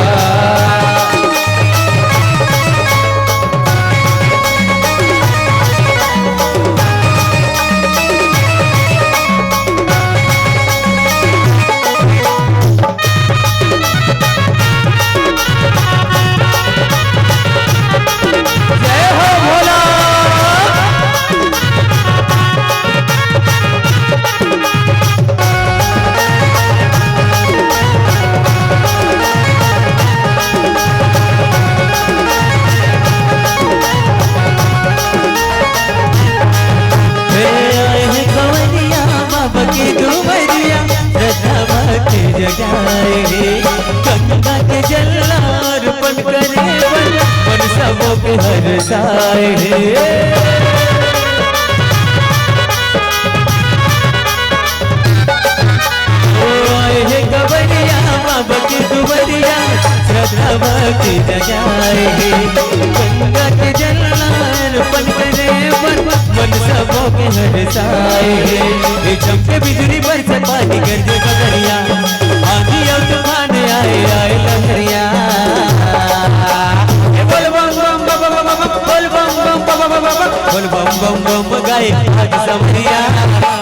जय हो भोला। हे आए हे कंवरिया बाबा के दुवरिया, श्रद्धा के जगाए हे। गंगा के जल अर्पण करे बर, मन सबो के हरसाए हे। ओ आए हे कंवरिया बाबा के दुवरिया, श्रद्धा के जगाए हे। गंगा के जल अर्पण करे बर, मन सबो के हरसाए हे। ए चमके बिजुरी बरसे पानी गरजे बदरिया, आंधी अउ तूफान आए, आए लहरिया। ए बोल बम बम बम बम बम, बोल बम बम बम बम बम, बोल बम बम बम गाए आज सवरिया।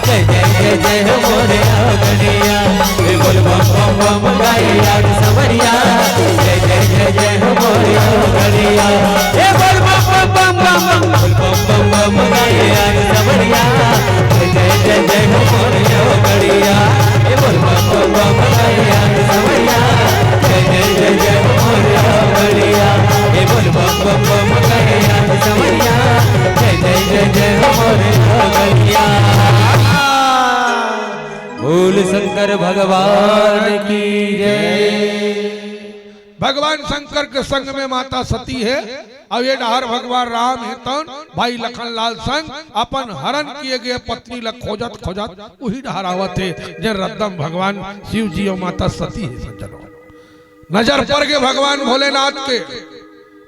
जय जय जय जय हो मोरे ओ गड़िया। ए बोल बम बम बम गाए आज सवरिया। जय जय जय जय हो मोरे ओ गड़िया। ए बोल बम बम बम बम बम, बोल बम बम बम गाए आज सवरिया। जय जय जय जय हो मोरे ओ गड़िया। ए बोल बम बम बम गाए आज सवरिया। जय जय जय जय हो मोरे ओ गड़िया। ए बोल बम बम बम गाए आज सवरिया। जय जय जय जय हो मोरे ओ गड़िया। बोल शंकर भगवान की जय। भगवान शंकर के संग में माता सती हे, अउ ए डहर भगवान राम हे, तउन भाई लखन लाल संग अपन हरण किए गए पत्नी ला खोजत खोजत उही डहर आवत हे, जेन रद्दा म भगवान शिव जी अउ माता सती हे। सज्जनों, नजर पर गे भगवान भोलेनाथ के,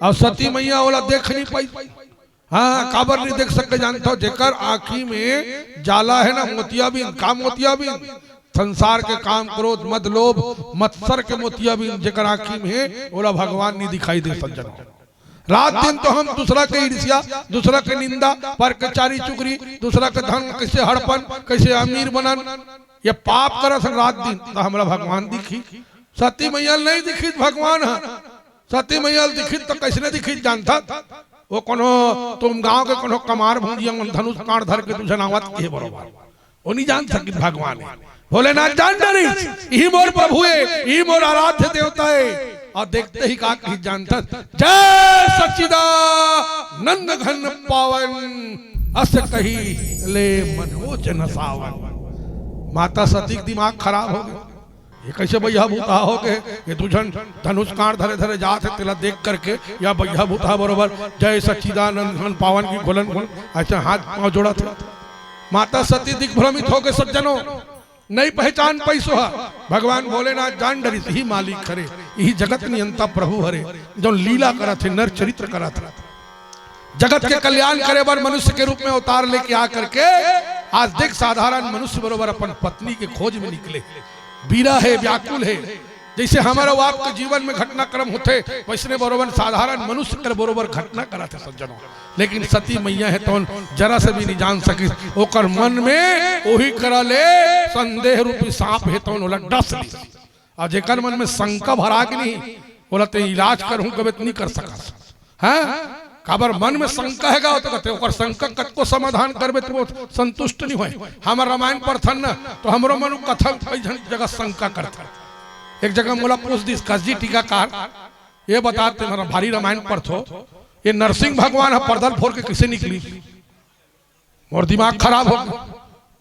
अउ सती मैया ओला देख नइ पाइस। हाँ, काबर नइ देख सके जानथव? जेकर आँखी में जाला हे ना मोतियाबिंद, का मोतियाबिंद? संसार के काम, क्रोध, मद, लोभ, मत्सर के मोतियाबिंद जेकर आँखी में हे, ओला भगवान नइ दिखाई दे। सज्जनों, रात दिन तो हम दूसरा के ईर्ष्या, दूसरा के निंदा, पर के चारी चुगरी, दूसरा के धन कइसे हड़पन, कइसे अमीर बनन, ये पाप करत हन रात दिन, त हमला भगवान दिखही? सती मैया ल नइ दिखिस भगवान ह। सती मैया ल दिखिस त कइसने दिखिस जानथस? ओ कोनो तुम गांव के कोनो कमार भुंजिया मन धनुष कांड़ धर के दू झन आवत हे बरोबर। ओ नइ जान सकिस भगवान हे। भोलेनाथ जान डरिस, इही मोर प्रभु हे, इही मोर आराध्य देवता हे। अउ देखते ही का कहिस जानथस, "जय सच्चिदानंद घन पावन, अस कहि ले मनोज न सावन।" माता सती के दिमाग खराब हो गे। ये कइसे बइहा भूतहा हो गे? ये दू झन धनुष कांड़ धरे धरे जात हे, तेला देख करके या बइहा भूतहा बरोबर जय सच्चिदानंद घन पावन की घुलन घुलन अइसे हाथ पांव जोड़त हे। माता सती दिग्भ्रमित हो गे। सज्जनों, नइ पहचान पाइस ओहा। भगवान भोलेनाथ जान डरिस, इही मालिक हरे, इही जगत नियंता प्रभु हरे, जउन लीला करत हे, नर चरित्र करत हे। जगत के कल्याण करे बर मनुष्य के रूप में अवतार लेके आ करके आज देख, साधारण मनुष्य बरोबर अपन पत्नी के खोज में निकले, बीरा हे, व्याकुल हे। जइसे हमर अउ आपके जीवन में घटनाक्रम होथे, वइसने बरोबर साधारण मनुष्य कर बरोबर घटना करत हे सज्जनों। लेकिन सती मैया हे तउन जरा से भी नइ जान सकिस। ओकर मन में ओही करा ले संदेह रूपी सांप हे तउन ओला डस लिस। अउ जेकर मन में शंका भरा गे नहीं, ओला ते इलाज करहूं कबे त नइ कर सकस। हाँ? काबर मन में शंका हे गा, तो कथे ओकर शंका कतको समाधान करबे, तो वो संतुष्ट नहीं होय। हमर रामायण पढ़थन न, तो हमरो मन कथा कई झन जगह शंका करथन। एक जगह मोला पूछ दिस, "कस जी टीकाकार, ये बता, तुम्हारा भारी रामायण पढ़थो, ये नरसिंह भगवान ह पर्दा ल फोर के किसे निकली?" मोर दिमाग खराब हो गे।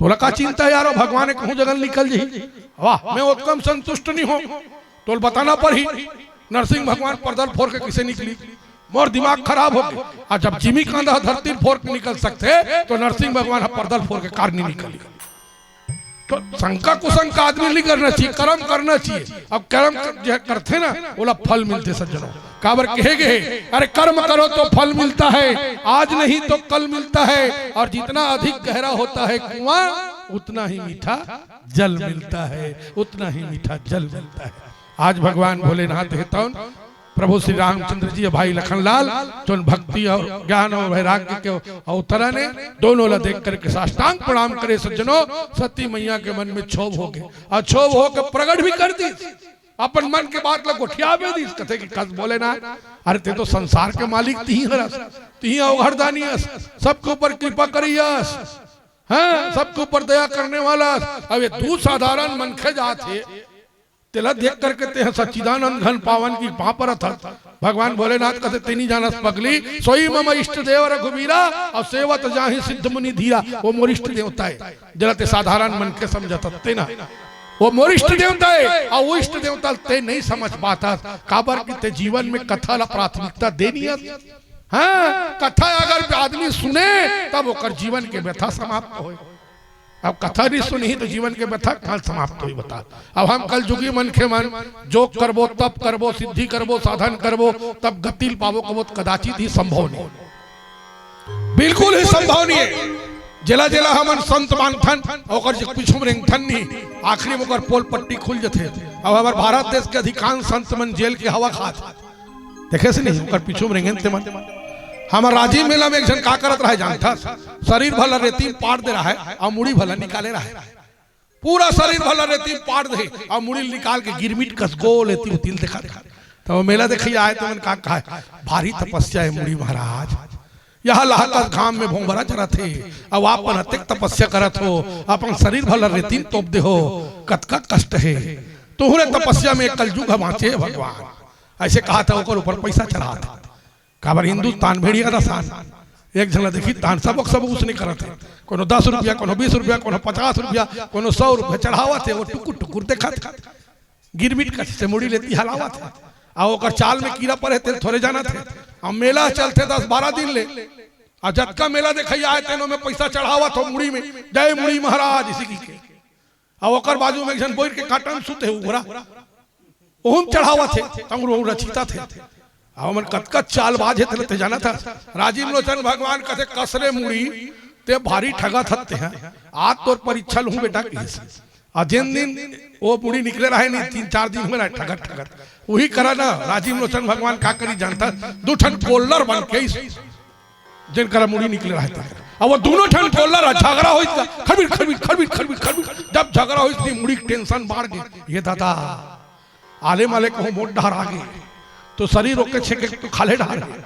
तोला का चिंता हे यार, वो भगवान हे कहूं जगह निकल जाही। वाह, मैं ओतका म संतुष्ट नहीं हों। तोला बताना पड़ही, नरसिंह भगवान पर्दा ल फोर के किसे निकली। मोर दिमाग खराब हो गे। अउ जब जिमी कांदा ह धरती ल फोर के निकल सकथे, तो नरसिंह भगवान ह पर्दा ल फोर के कार नहीं निकली। तो शंका कुशंका आदमी नहीं करना चाहिए, कर्म करना चाहिए। अब कर्म कर, जे करथे ना, ओला फल मिलथे सज्जनों। काबर कहे गे हे, "अरे कर्म करो तो फल मिलता है, आज नहीं तो कल मिलता है, और जितना अधिक गहरा होता है कुआं, उतना ही मीठा जल मिलता है, उतना ही मीठा जल मिलता है।" आज भगवान भोलेनाथ हे तौन प्रभु श्री रामचंद्र जी, भाई लखनलाल, जोन भक्ति अउ ज्ञान अउ वैराग्य के अवतरण हे, दोनों ला देख करके साष्टांग प्रणाम करे सज्जनों। सती मैया के मन में क्षोभ हो गे अउ क्षोभ होके प्रगट भी कर दिस, अपन मन के बात ला गोठिया भी दिस, कथे कि कस भोलेनाथ, अरे ते तो संसार के मालिक तिही हरस, तिही अवघड़दानी अस, सबके ऊपर कृपा करइया अस, हाँ, सबके ऊपर दया करने वाला अस। अब ये दू साधारण मनखे जात हे, तेला देख करके तेह सच्चिदानंद घन पावन की पांव परत हस। भगवान भोलेनाथ कथे, "ते नहीं जानस पगली, सोई मम इष्ट देव रघुबीरा, अउ सेवत जाहि सिद्ध मुनि धीरा।" वो मोर इष्ट देवता हे, जेला ते साधारण मनखे समझत हस ते ना, वो मोर इष्ट देवता हे, अउ वो इष्ट देवता ते नहीं समझ पात हस, काबर कि ते जीवन में कथा ला प्राथमिकता दे नहीं हस। हाँ, कथा अगर आदमी सुने, तब ओकर जीवन के व्यथा समाप्त होय। अब कथा नहीं सुनही तो जीवन के व्यथा कहाँ समाप्त होही बता। अब हम कलजुगी मनखे मन जोग करबो, तप करबो, सिद्धि करबो, साधन करबो, तब गति ल पाबो कबो, कदाचित ही संभव नहीं, बिल्कुल ही संभव नहीं हे। जेला जेला हमन संत मानथन, ओकर जे पीछू में रेंगथन नहीं, आखिरी में ओकर पोल पट्टी खुल जथे। अब हमर भारत देश के अधिकांश संत मन जेल के हवा खात हे। देखे से नहीं, ओकर पीछू में रेंगेन ते मन। हमर राजिम मेला में एक झन का करत रहय जानथस, शरीर भला रेती में पाट दे रहय अउ मुड़ी भला निकाले रहय। पूरा शरीर भला रेती में पाट दे अउ मुड़ी निकाल के गिरमिट कस गोल एती उती ल देखा देखा। तो मेला देखइया आय ते मन का कहे, "भारी तपस्या हे मुड़ी महाराज, यह लहकत घाम में भोंभरा चरत हे, अउ आप मन अतेक तपस्या करत हो, अपन शरीर भला रेती में तोप दे हो, कतका कष्ट हे। तुहरे तपस्या में कलजुग ह बांचे हे भगवान।" अइसे कहा था, ओकर ऊपर पइसा चढ़ा था। काबर हिंदुस्तान भेड़िया रसान। एक झन ला देखी तान सब, सब कुछ नहीं करत हे। कोनो दस रुपया, कोनो बीस रुपया, कोनो पचास रुपया, कोनो सौ रुपया चढ़ावत हे, वो टुकुर टुकुर देखत हे। गिरमिट कस से मुड़ी लेती हलावत हे। अउ ओकर चाल में कीरा परे तेल थोरे जानत हे। अब मेला चलथे दस बारह दिन ले। अउ जतका मेला देखइया आय तेनो में पइसा चढ़ावत हो मुड़ी में, "जय मुड़ी महाराज" इसी की के। अउ ओकर बाजू में एक झन बोइर के काटन सुते हे उघरा। ओहू म चढ़ावत हे, तंगरू रचिता थे। अउ हमन कतका चालबाज हे, तेला ते जानत हस। राजीव लोचन भगवान कथे, "कस रे मुड़ी, ते भारी ठगत हस ते, हैं? आज तोर परीक्षा लूहूं बेटा," किहिस। अउ जेन दिन वो मुड़ी निकले रहे नहीं, तीन चार दिन होय रहे ठगत ठगत। उही करा ना, राजीव लोचन भगवान का करी जानत हस, दू ठन गोल्लर बन के इस जेन करा मुड़ी निकले रहे थे। अब वो दूनों ठन गोल्लर ह झगरा होइस, खरबिर, खरबिर, खरबिर, खरबिर, खरबिर। जब झगरा होइस, तेन मुड़ी के tension बाढ़ गे। ये दादा, आले माले कहूं मोट डहर आ गे, तो शरीर ओके छेके तो खाल्हे डहर हे।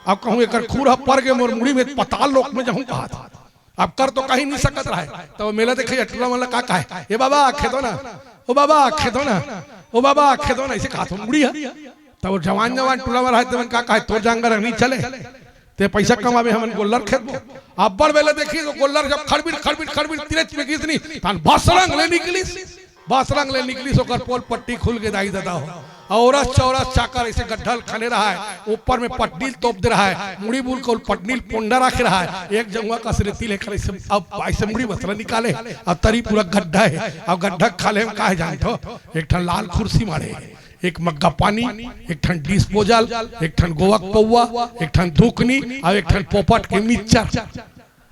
अब कहूं एकर खूर ह पर गे मोर मुड़ी में, पताल लोक में जाहूं कहा था। अब कर तो कहीं नहीं सकत रहे। तो मेला देखे टूरा मन ला का कहे, "ए बाबा, खेदो ना, ओ बाबा, खेदो ना, ओ बाबा, खेदो ना," अइसे कहा था मुड़ी ह। तब वो जवान जवान टूरा वाला हे, तेमन का कहे, "तोर जांगर नहीं चले, ते पइसा कमाबे, हमन गोल्लर खेदबो।" अब्बड़ बेले देखिस, वो गोल्लर जब खड़बिड़, खड़बिड़, खड़बिड़ तिरेच में गिस नहीं, तहान बसरंग ले निकलिस, बसरंग ले निकलिस, ओकर पोल पट्टी खुल गे, दाई ददा हो। औरत चौरस चाकर अइसे गड्ढा ल खने रहय, ऊपर में पटनी ल तोप दे रहय, मुड़ी बुल के पटनी ल पोंडा राखे रहय, एक जंगवा कस रेती लेकर अइसे, अब अइसे मुड़ी बसरा निकाले, अब तरी पूरा गड्ढा हे, अब गड्ढा खाल्हे में का हे जानथो, एक ठन लाल कुर्सी माढ़े हे। एक मग्गा पानी, एक ठन disposal, एक ठन गोवा के पौवा, एक ठन धुकनी, अउ एक ठन पोपट के मिक्सचर।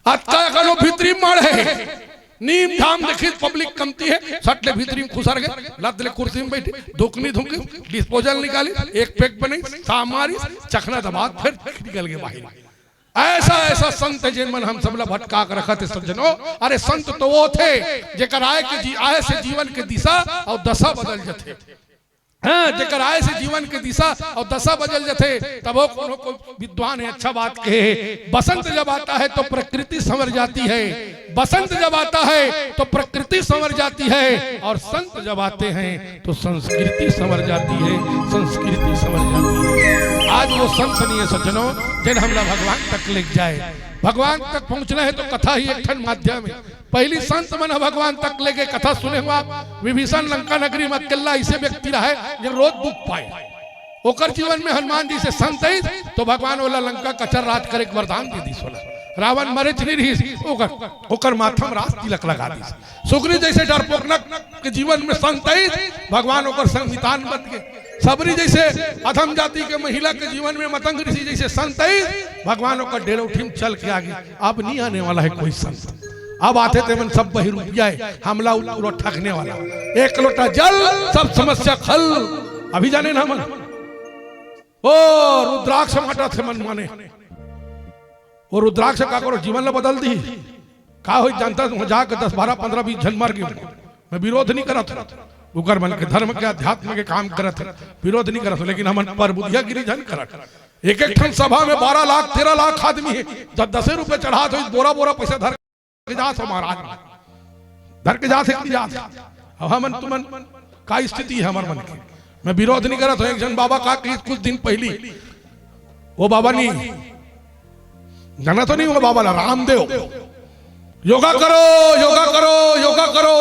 अतका अकन वो भीतरी माढ़े हे। नीम धाम देखिस, public कमती हे, सट ले भीतरी में खुसर गे, लद ले कुर्सी में बइठे, धुकनी धुकनी, disposal निकाली, एक peg बनाइस, साफ मारिस, चखना दबात, फेर निकल गे बाहिर। अइसा, अइसा संत हे, जेन मन हम सब ला भटका के रखत हे सज्जनों। अरे संत तो वो थे, जेकर आय के जी-, आय से जीवन के दिशा अउ दशा बदल जथे। हाँ, जेकर आए से जीवन के दिशा अउ दशा बदल जथे, तब वो कोनो को विद्वान हे, अच्छा बात कहे हे। बसंत जब आता है तो प्रकृति संवर जाती है, बसंत जब आता है तो प्रकृति संवर जाती है, और संत जब आते हैं तो संस्कृति संवर जाती है, संस्कृति संवर जाती है। आज वो संत नहीं है सज्जनों, जेन हमला भगवान तक ले जाए। भगवान तक पहुंचना है तो कथा ही एक ठन माध्यम है। पहिली संत मन ह भगवान तक लेगे। कथा सुने हो आप, विभीषण लंका नगरी में अकेला ऐसे व्यक्ति रहे, जे रोज दुख पाए। ओकर जीवन में हनुमान जी से संत आइस, तो भगवान ओला लंका कचर राज करे के वरदान दे दिस ओला। रावण मरेच नहीं रहिस, ओकर, ओकर माथा में राज तिलक लगा दिस। सुग्रीव जैसे डरपोकना के जीवन में संत आइस, भगवान ओकर संग मितान बन के। सबरी जैसे अधम जाति के महिला के जीवन में मतंग ऋषि जैसे संत आइस, भगवान ओकर डेलौठी में चल के आगे। अब नहीं आने वाला है कोई संत। अब आथे ते मन सब बहिरूपिया हे, हमला उतरो ठगने वाला। एक लोटा जल, सब समस्या खल। अभी जाने ना मन। ओ रुद्राक्ष माटा थे मन माने। वो रुद्राक्ष का करो, जीवन ला बदल दी। का होई जानता, तुम जाके दस, बारह, पन्द्रह, बीस झन मर गे। मैं विरोध नहीं करत हूँ। उकर मन के धर्म के, अध्यात्म के काम करत हे, विरोध नहीं करत हूँ, लेकिन हमन परबुधियागिरी झन करत। एक एक ठन सभा में बारह लाख, तेरह लाख आदमी हे, जब दसे रुपये चढ़ात हो, बोरा बोरा पैसा धर के जात हो महाराज, धर के जात हे कि जात हे? अब हमन तुमन का स्थिति हे हमर मन के? मैं विरोध नहीं करत हूँ। एक झन बाबा का कहिस कुछ दिन पहिली, वो बाबा नहीं, जाना तो नहीं वो बाबा ला, रामदेव, योगा करो, योगा करो, योगा करो।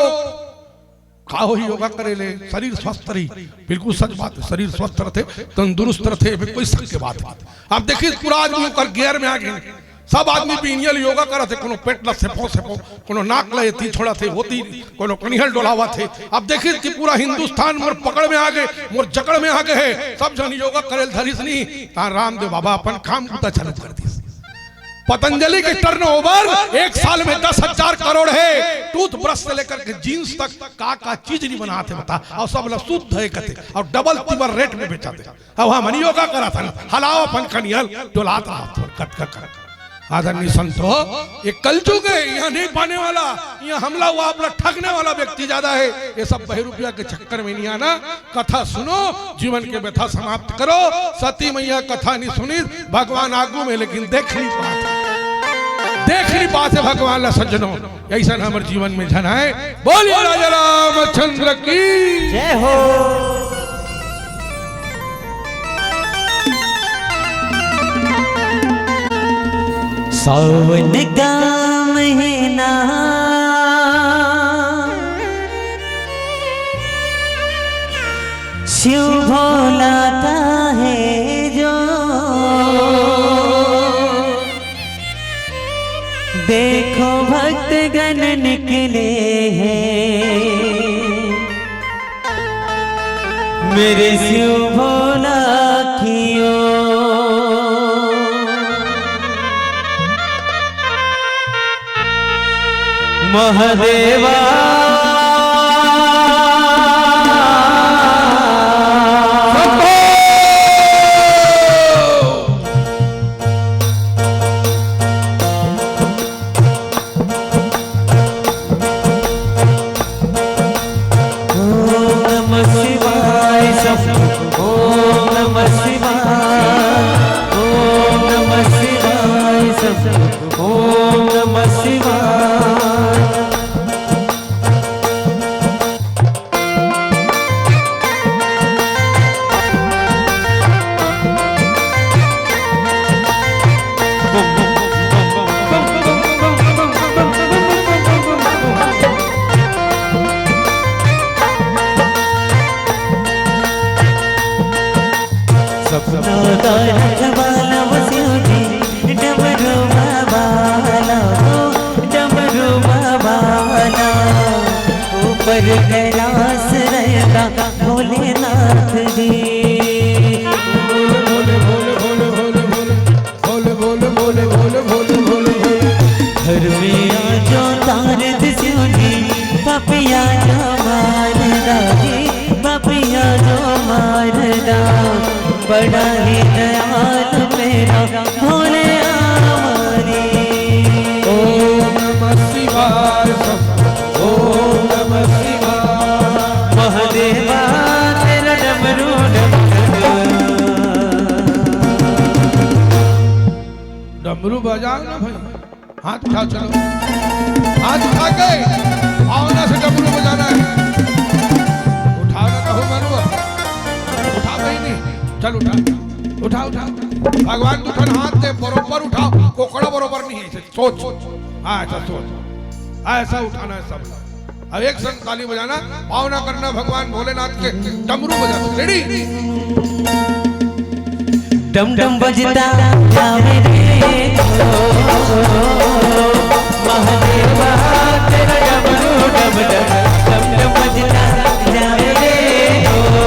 का होही योगा करे ले? शरीर स्वस्थ रही। बिल्कुल सच बात हे, शरीर स्वस्थ रथे, तंदुरुस्त रथे, एमे कोई शक के बात नहीं। अब देखिस पूरा आदमी ओकर gear में आ गे, सब आदमी बिहनिया ले योगा करत हे, कोनो पेट ला सेपो सेपो, कोनो नाक ला एती छोड़त हे, ओती, कोनो कनिहा ल डोलावत हे। अब देखिस कि पूरा हिंदुस्तान मोर पकड़ में आ गे, मोर जकड़ में आ गे हे, सब झन योगा करे ल धरिस नहीं, तहाँ रामदेव बाबा अपन काम बूता चालू कर दिस। पतंजलि के turnover एक साल में दस हजार करोड़ हे। Toothbrush से लेकर के jeans तक का का चीज नहीं बनात हे बता, अउ सब ला शुद्ध हे कथे, अउ double तिब्बल rate में बेचत हे। अब हमन योगा करत हन, हलाओ अपन कनिहा ल, डोलात रहत हो, कत कत कत। आदरणीय संतो, ये कलजुग हे, यहाँ नहीं पाने वाला, यहाँ हमला हुआ, आप ला ठगने वाला व्यक्ति ज्यादा हे। ये सब बहिरूपिया के चक्कर में नहीं आना। कथा सुनो, जीवन के व्यथा समाप्त करो। सती मैया कथा नहीं सुनिस, भगवान आगू में, लेकिन देख नहीं पात हे, देख नहीं पात हे भगवान ला सज्जनों। अइसन हमर जीवन में झन आए। बोलिए राजा रामचंद्र की। जय हो। सावन का महीना, शिव भोला का है जो। देखो भक्तगण निकले हैं मेरे शिव भोला की ओर। महादेवा। ओम नमः शिवाय शंभो, ओम नमः शिवाय, ओम नमः शिवाय शंभो, ओम नमः शिवाय। सपना का रखवाला वो शिव जी, डमरू बाबा ला वो, डमरू बाबा ला। ऊपर कैलाश रहता भोलेनाथ जी। बोल, बोल, बोल, बोल, बोल, बोल। बोल, बोल, बोल, बोल, बोल, बोल, बोल। घर में आ जाओ तारद सिंह जी, पपिया जो मार डाली, पपिया जो मार डाल। बड़ा ही दयाल मेरा भोले हमारी। ओम नमः शिवाय, ओम नमः शिवाय। महादेवा तेरा डमरू बजाओ ना भाई, हाथ उठाओ, चलो, हाथ उठा के भावना से डमरू बजाना है। उठाओ ना, कहूँ मानू, उठा कहीं नहीं, चल उठा, उठा, उठा। भगवान तू ठन हाथ दे, बरोबर उठाओ, कोकड़ा बरोबर नहीं है, ऐसे सोच, हाँ, ऐसा सोच, ऐसा उठाना है सब। अब एक संग ताली बजाना, भावना करना भगवान भोलेनाथ के, डमरू बजाना। रेडी? डम डम बजता जावे रे हो, महादेवा तेरा डमरू डम डम, डम डम बजता जावे रे हो।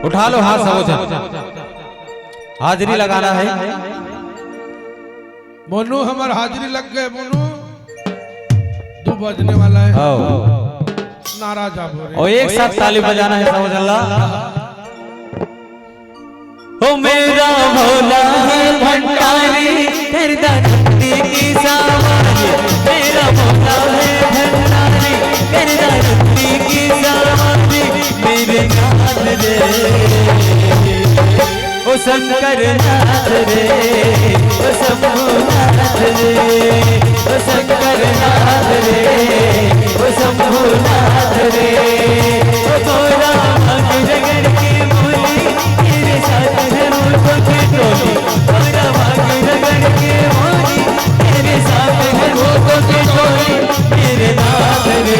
उठा लो हाथ सबो झन। हाजिरी लगाना है। मोनू, हमर हाजिरी लग गए, मोनू। दो बजने वाला है। आओ। नाराज आप हो रहे। और एक साथ ताली बजाना है, समझ ला। ओ मेरा भोला है भंडारी, करदा रत्ती की सवारी। मेरा भोला है भंडारी, करदा रत्ती की सवारी। मेरे नाथ रे, ओ शंकर नाथ रे, ओ शंभुनाथ रे, ओ शंकर नाथ रे, ओ शंभुनाथ रे। ओ तोरा भाग रगड़ के बोली, तेरे साथ है भूतों की टोली। तोरा भाग रगड़ के बोली, तेरे साथ है भूतों की टोली। मेरे नाथ रे,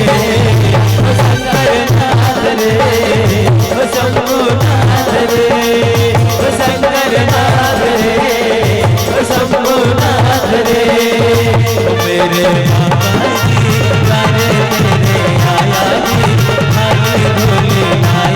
ओ शंकर नाथ रे, ओ शंभुनाथ रे, ओ शंकर नाथ रे, ओ शंभुनाथ रे। ओ मेरे बाबा जी, गाने मेरे आया जी, हाथ भोलेनाथ।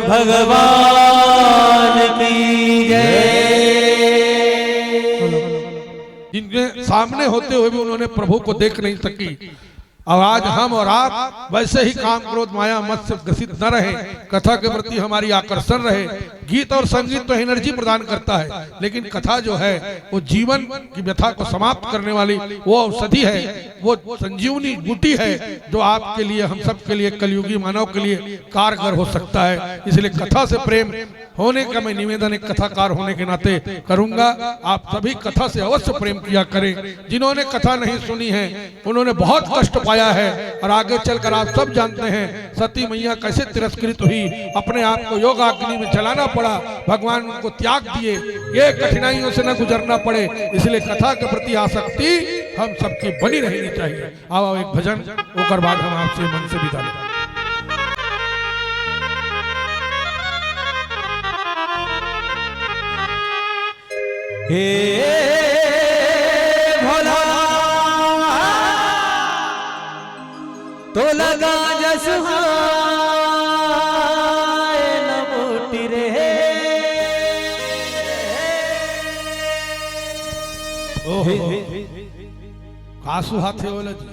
भगवान की जय। जिनके सामने होते हुए भी उन्होंने प्रभु को देख नहीं सकी, और आज हम और आप वैसे ही काम, क्रोध, माया, मद से ग्रसित न रहें, कथा के प्रति हमारी आकर्षण रहे। गीत और संगीत तो एनर्जी प्रदान करता है, लेकिन कथा जो है, वो जीवन की व्यथा को समाप्त करने वाली वो औषधि है, वो संजीवनी बूटी है, जो आपके लिए, हम सब के लिए, कलयुगी मानव के लिए कारगर हो सकता है। इसलिए कथा से प्रेम होने का मैं निवेदन एक कथाकार होने के नाते करूंगा। आप सभी कथा से अवश्य प्रेम किया करें। जिन्होंने कथा नहीं सुनी है, उन्होंने बहुत कष्ट पाया है, और आगे चलकर आप सब जानते हैं सती मैया कैसे तिरस्कृत हुई, अपने आप को योगाग्नि में जलाना पड़ा, भगवान उनको त्याग दिए। ये कठिनाइयों से न गुजरना पड़े, इसलिए कथा के प्रति आसक्ति हम सबकी बनी रहनी चाहिए। आओ, आओ, एक भजन, ओकर बाद हम आपसे मन से विदा लेंगे। हे भोला, तोला गांजा सुहाए न बूटी रे। ओहो। हे, हे, का सुहाथे ओला जी?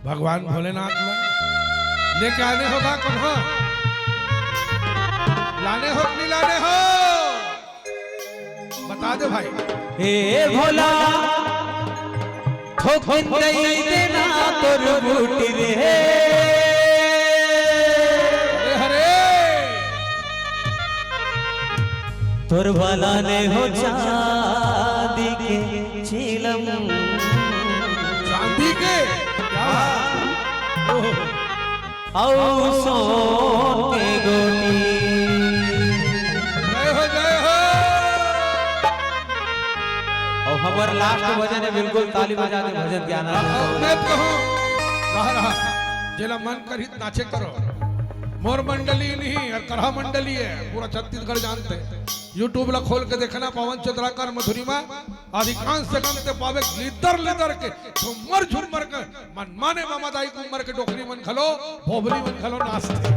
भगवान भोलेनाथ ला लेके आने होगा कौन हो? लाने हो कि नहीं लाने हो? बता दे भाई। हे भोला, थोकिन दई देना तोर बूटी रे। हरे हरे। तोर भला ने हो चांदी के चीलम। चांदी के? क्या बात? ओहो। अउ सोन के गोटी। जय हो, जय हो। अउ हमर लास्ट भजन हे, बिल्कुल ताली बजा के भजन के आनंद लो। मैं कहूँ, रहा, रहा, जेला मन करही नाचे करो। मोर मंडली नहीं, अउ करहा मंडली हे, पूरा छत्तीसगढ़ जानथे। YouTube ला खोल के देखना, पवन चंद्राकर मधुरिमा, अधिकांश जगह में ते पाबे, लिदर लिदर के, झुम्मर झुम्मर के, मनमाने मामा दाई के उम्र के डोकरी मन घलो, भोभली मन घलो नाचथे।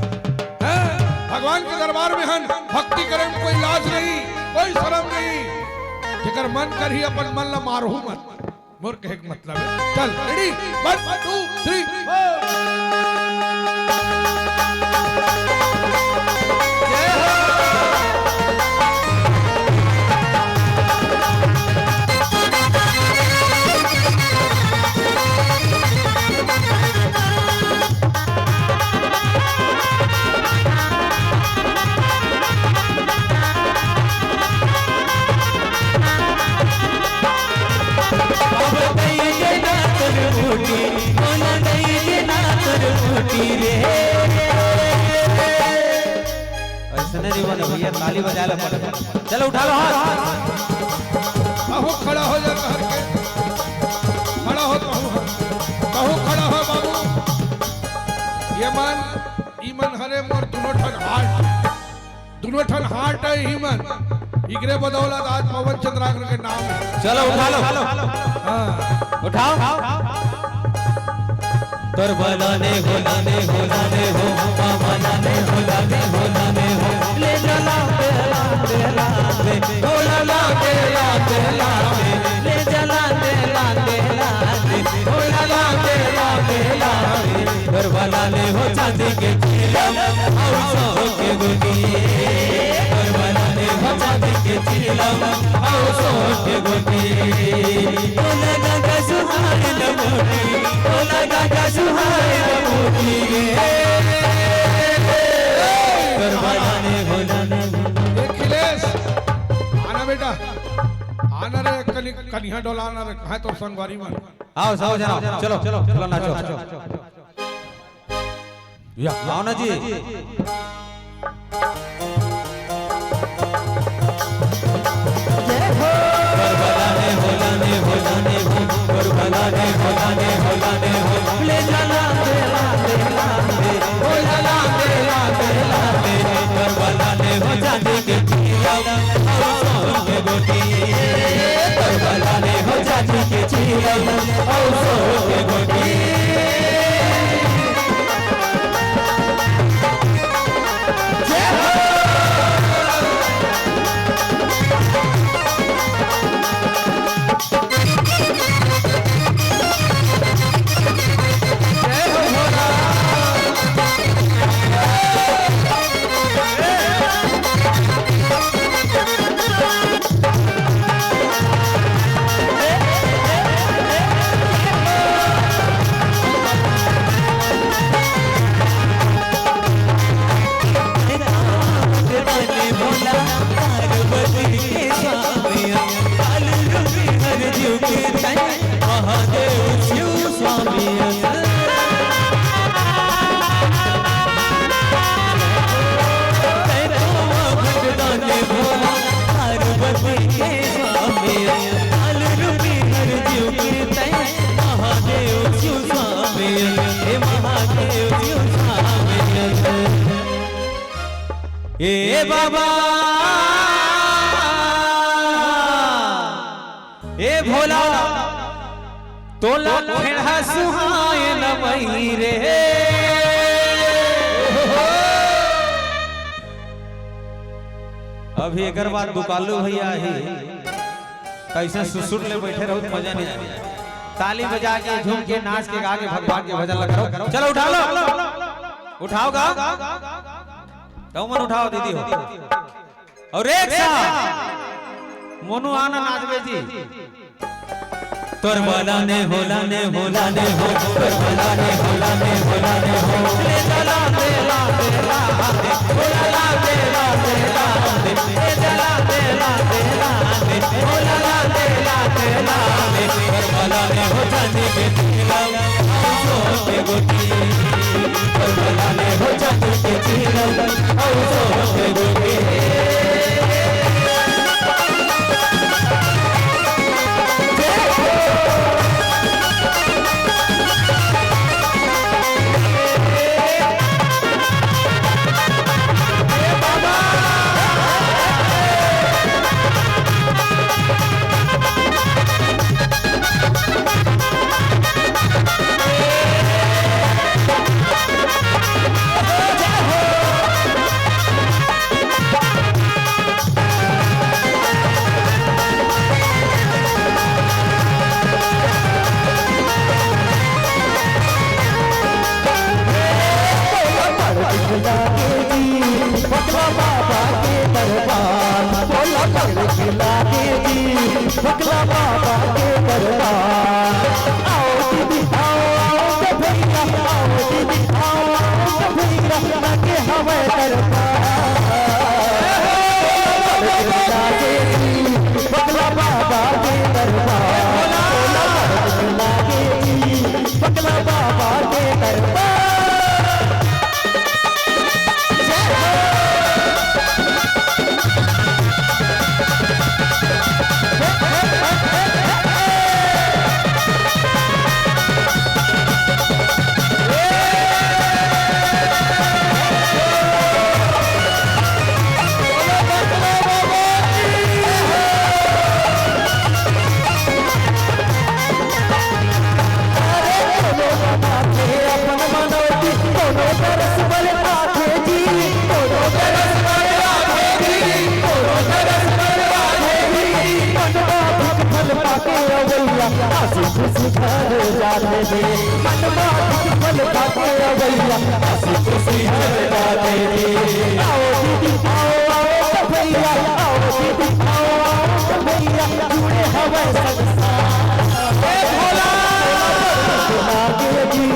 हैं? भगवान के दरबार में हन, भक्ति करे में कोई लाज नहीं, कोई शरम नहीं। जेकर मन करही अपन मन ला मारहू मत। मोर कहे के मतलब हे, चल, ready, one, two, three, four। जय हो। अइसने नहीं बने भैया, ताली बजा ले पड़े। चलो, उठा लो हाथ। अहो, खड़ा हो जा, बाहर के। खड़ा हो, कहूँ, कहूँ, खड़ा हो बाबू। ये मन, ई मन हरे मोर दुनों ठन heart। दुनों ठन heart हे ही मन। इकरे बदौलत आज पवन चंद्राकर के नाम हे। चलो, उठा लो। हाँ। उठाओ। तोर बलाने हो, लाने हो, लाने हो, मामा लाने हो, लाने हो, लाने हो, ले जा लांदे, लांदे, लांदे, हो ला लांदे, लांदे, लांदे, ले जा लांदे, लांदे, लांदे, हो ला लांदे, लांदे, लांदे। तोर बलाने हो चांदी के चीलम, अउ सोन के गोटी। तोर बलाने हो चांदी के चीलम, अउ सोन के गोटी। ओ लगा का सुहाए न बूटी, ओ लगा का सुहाए न बूटी। तोर बलाने हो जाने। ए अखिलेश, आना बेटा, आना रे, कनि-, कनिहा डोला आना रे, कहाँ तोर संगवारी मन? आओ, सब जन आओ, चलो, चलो, चलो, नाचो। या, आओ ना जी। ए बाबा, ए भोला, तोला खेड़ा सुहाए न मई रे। अभी एकर बाद दुकालू भैया ही कैसे सुसुट ले बैठे रहो, मजा नहीं आए। ताली बजा के, झूम के, नाच के, गा के भगवान के भजन लगा। चलो उठा लो, उठाओ गा, तो मन उठाओ दीदी हो। और एक साथ मोनू आना नाचबे जी। तोर भला ने होला ने होला ने हो, तोर भला ने होला ने होला ने हो। ले चला दे ला दे ला दे, होला ला दे ला दे ला दे, ले चला दे ला दे ला दे, होला ला दे ला दे ला दे। तोर भला ने हो जानी के दिला, आओ सो के गोटी। तोर भला ने हो जानी के दिला, आओ सो के गोटी। पकला बाबा के दरबार, बोला पकला के जी, पकला बाबा के दरबार। आओ दीदी, आओ, आओ तो भैया, आओ दीदी, आओ, आओ तो भैया, लगे हवे दरबार। पकला के जी, पकला बाबा के दरबार, बोला पकला के जी, पकला बाबा के दरबार। हंसी खुशी घर जाने दे, मनवा फल पाके अवैया, हंसी खुशी घर जाने दे। आओ दीदी, आओ, आओ तो भैया, आओ दीदी, आओ, आओ तो भैया, जुड़े हवे संसार। ए भोला! लागे जी,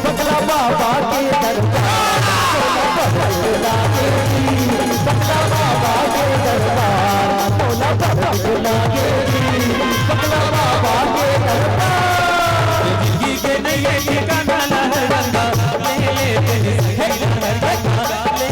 पकला बाबा के दरबार। लागे जी, पकला बाबा के दरबार। भोला, पकला लागे जी, पकला बाबा के दरबार। जिंदगी के नइया ठिकाना लहर गंगा, ले ले तेरी सखी लहर गंगा, ले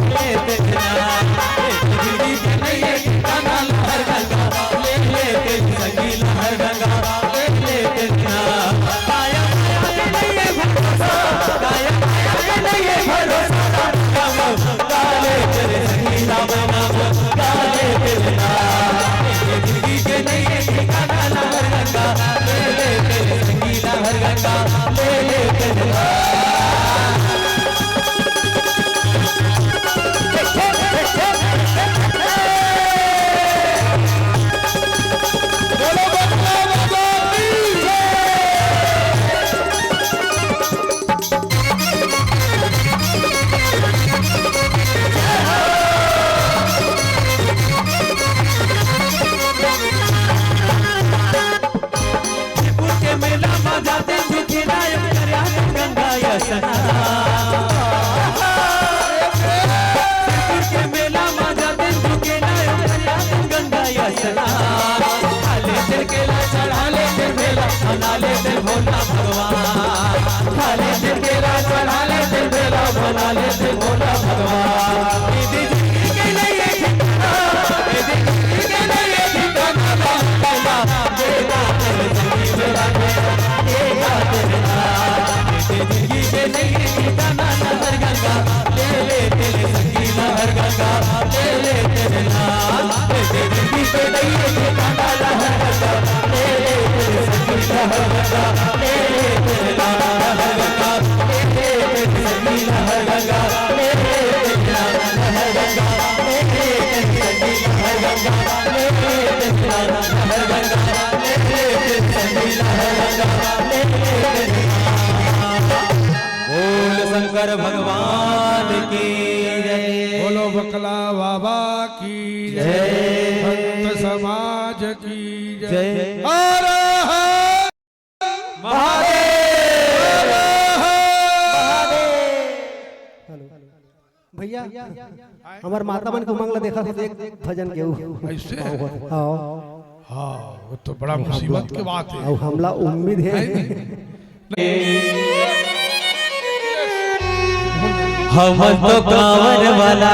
शंकर भगवान की जय। बोलो बकला बाबा की जय। जय। भक्त समाज की जय। जय। हर हर महादेव। महादेव। हेलो। भैया, हमर माता मन के उमंग ला देखा तो एक भजन गेहूं। ऐसे? हाँ। हाँ, वो तो बड़ा मुसीबत के बात है। अब हमला उम्मीद है। नहीं, नहीं। हम तो कांवर वाला।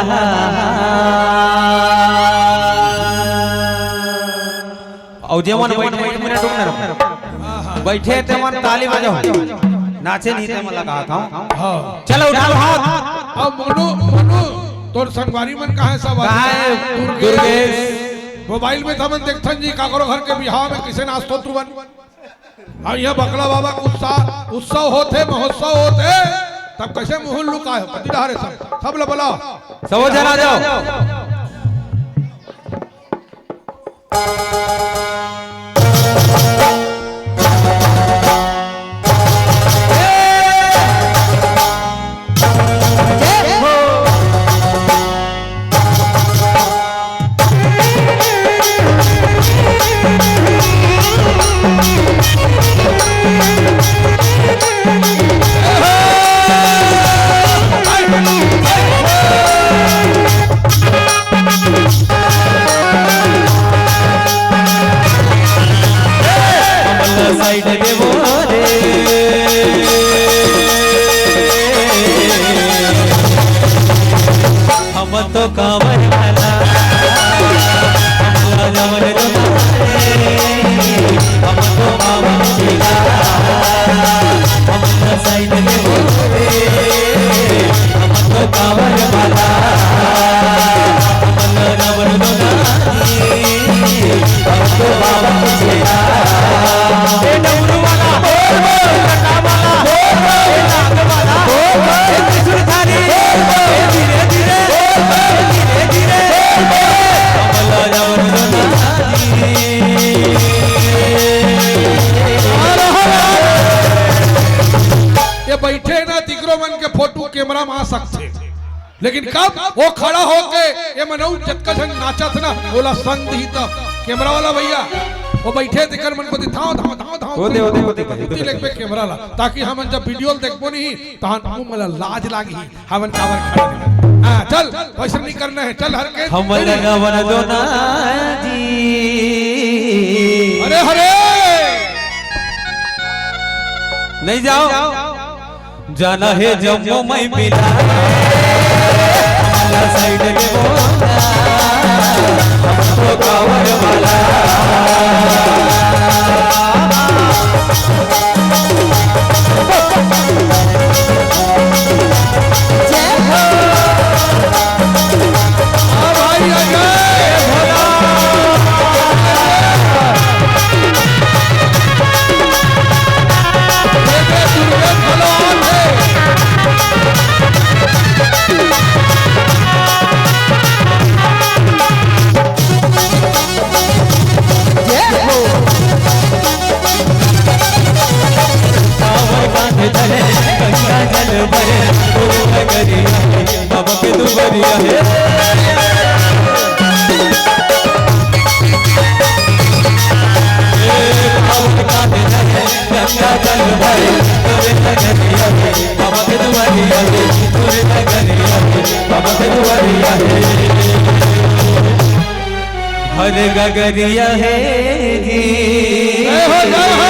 अउ जेमन बैठे, एक मिनट रुक ना, रुक। बैठे तेमन ताली बजाओ, नाचे नहीं तेमन लगा था। हाँ। चलो उठा लो हाथ। अब मोनू, मोनू, तोर संगवारी मन कहाँ है सब? कहाँ है? दुर्गेश। दुर्गेश। मोबाइल में तो हमन देखथन जी, काकरो घर के बिहाव में किसे नाचतो तुमन। अब यहाँ बकला बाबा के उत्साह, उत्सव होथे, महोत्सव होथे, तब कैसे मुँह लुकाए हो? कति डहारे सब, सब ला बुलाओ। सब झन आ जाओ। साइड देवो रे, हम तो कांवर वाला, हम तो कांवर वाला, हम तो साइड देवो रे, हम तो कांवर वाला। ये बैठे ना तिकरो मन के फोटो कैमरा में आ सकथे। लेकिन कब वो खड़ा होके ये मनऊ जतका झन नाचत ना, ओला संग दिही त कैमरा वाला भैया, वो बैठे तेकर मन को दिखाओ, धाओ, धाओ, धाओ, होते, होते, होते, होते। लेग पे कैमरा ला, ताकि हमन जब वीडियो देखबो नहीं, तहन हमन ला लाज लागही, हमन काबर खड़े हैं। हाँ, चल, वैसे नहीं करना है, चल हर के। हम लगावन दो ना जी। अरे हरे। नहीं जाओ। जाना है जम्मू मैं पिला, साइड में बोला, हमको कांवर वाला। जय हो। हाँ भाई, अजय भोला। कांवर कांधे धरे, गंगा जल भरे, फूल नगरिया है, बाबा के दुआरिया है। ए, कांवर कांधे धरे, गंगा जल भरे, फूल नगरिया है, बाबा के दुआरिया है, फूल नगरिया है, बाबा के दुआरिया है। हर गगरिया है जी। जय हो, जय हो।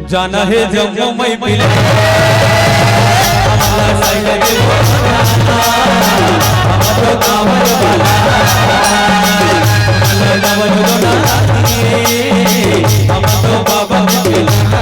जाना है जम्मू मैं पिला। हम तो बाबा के पिला।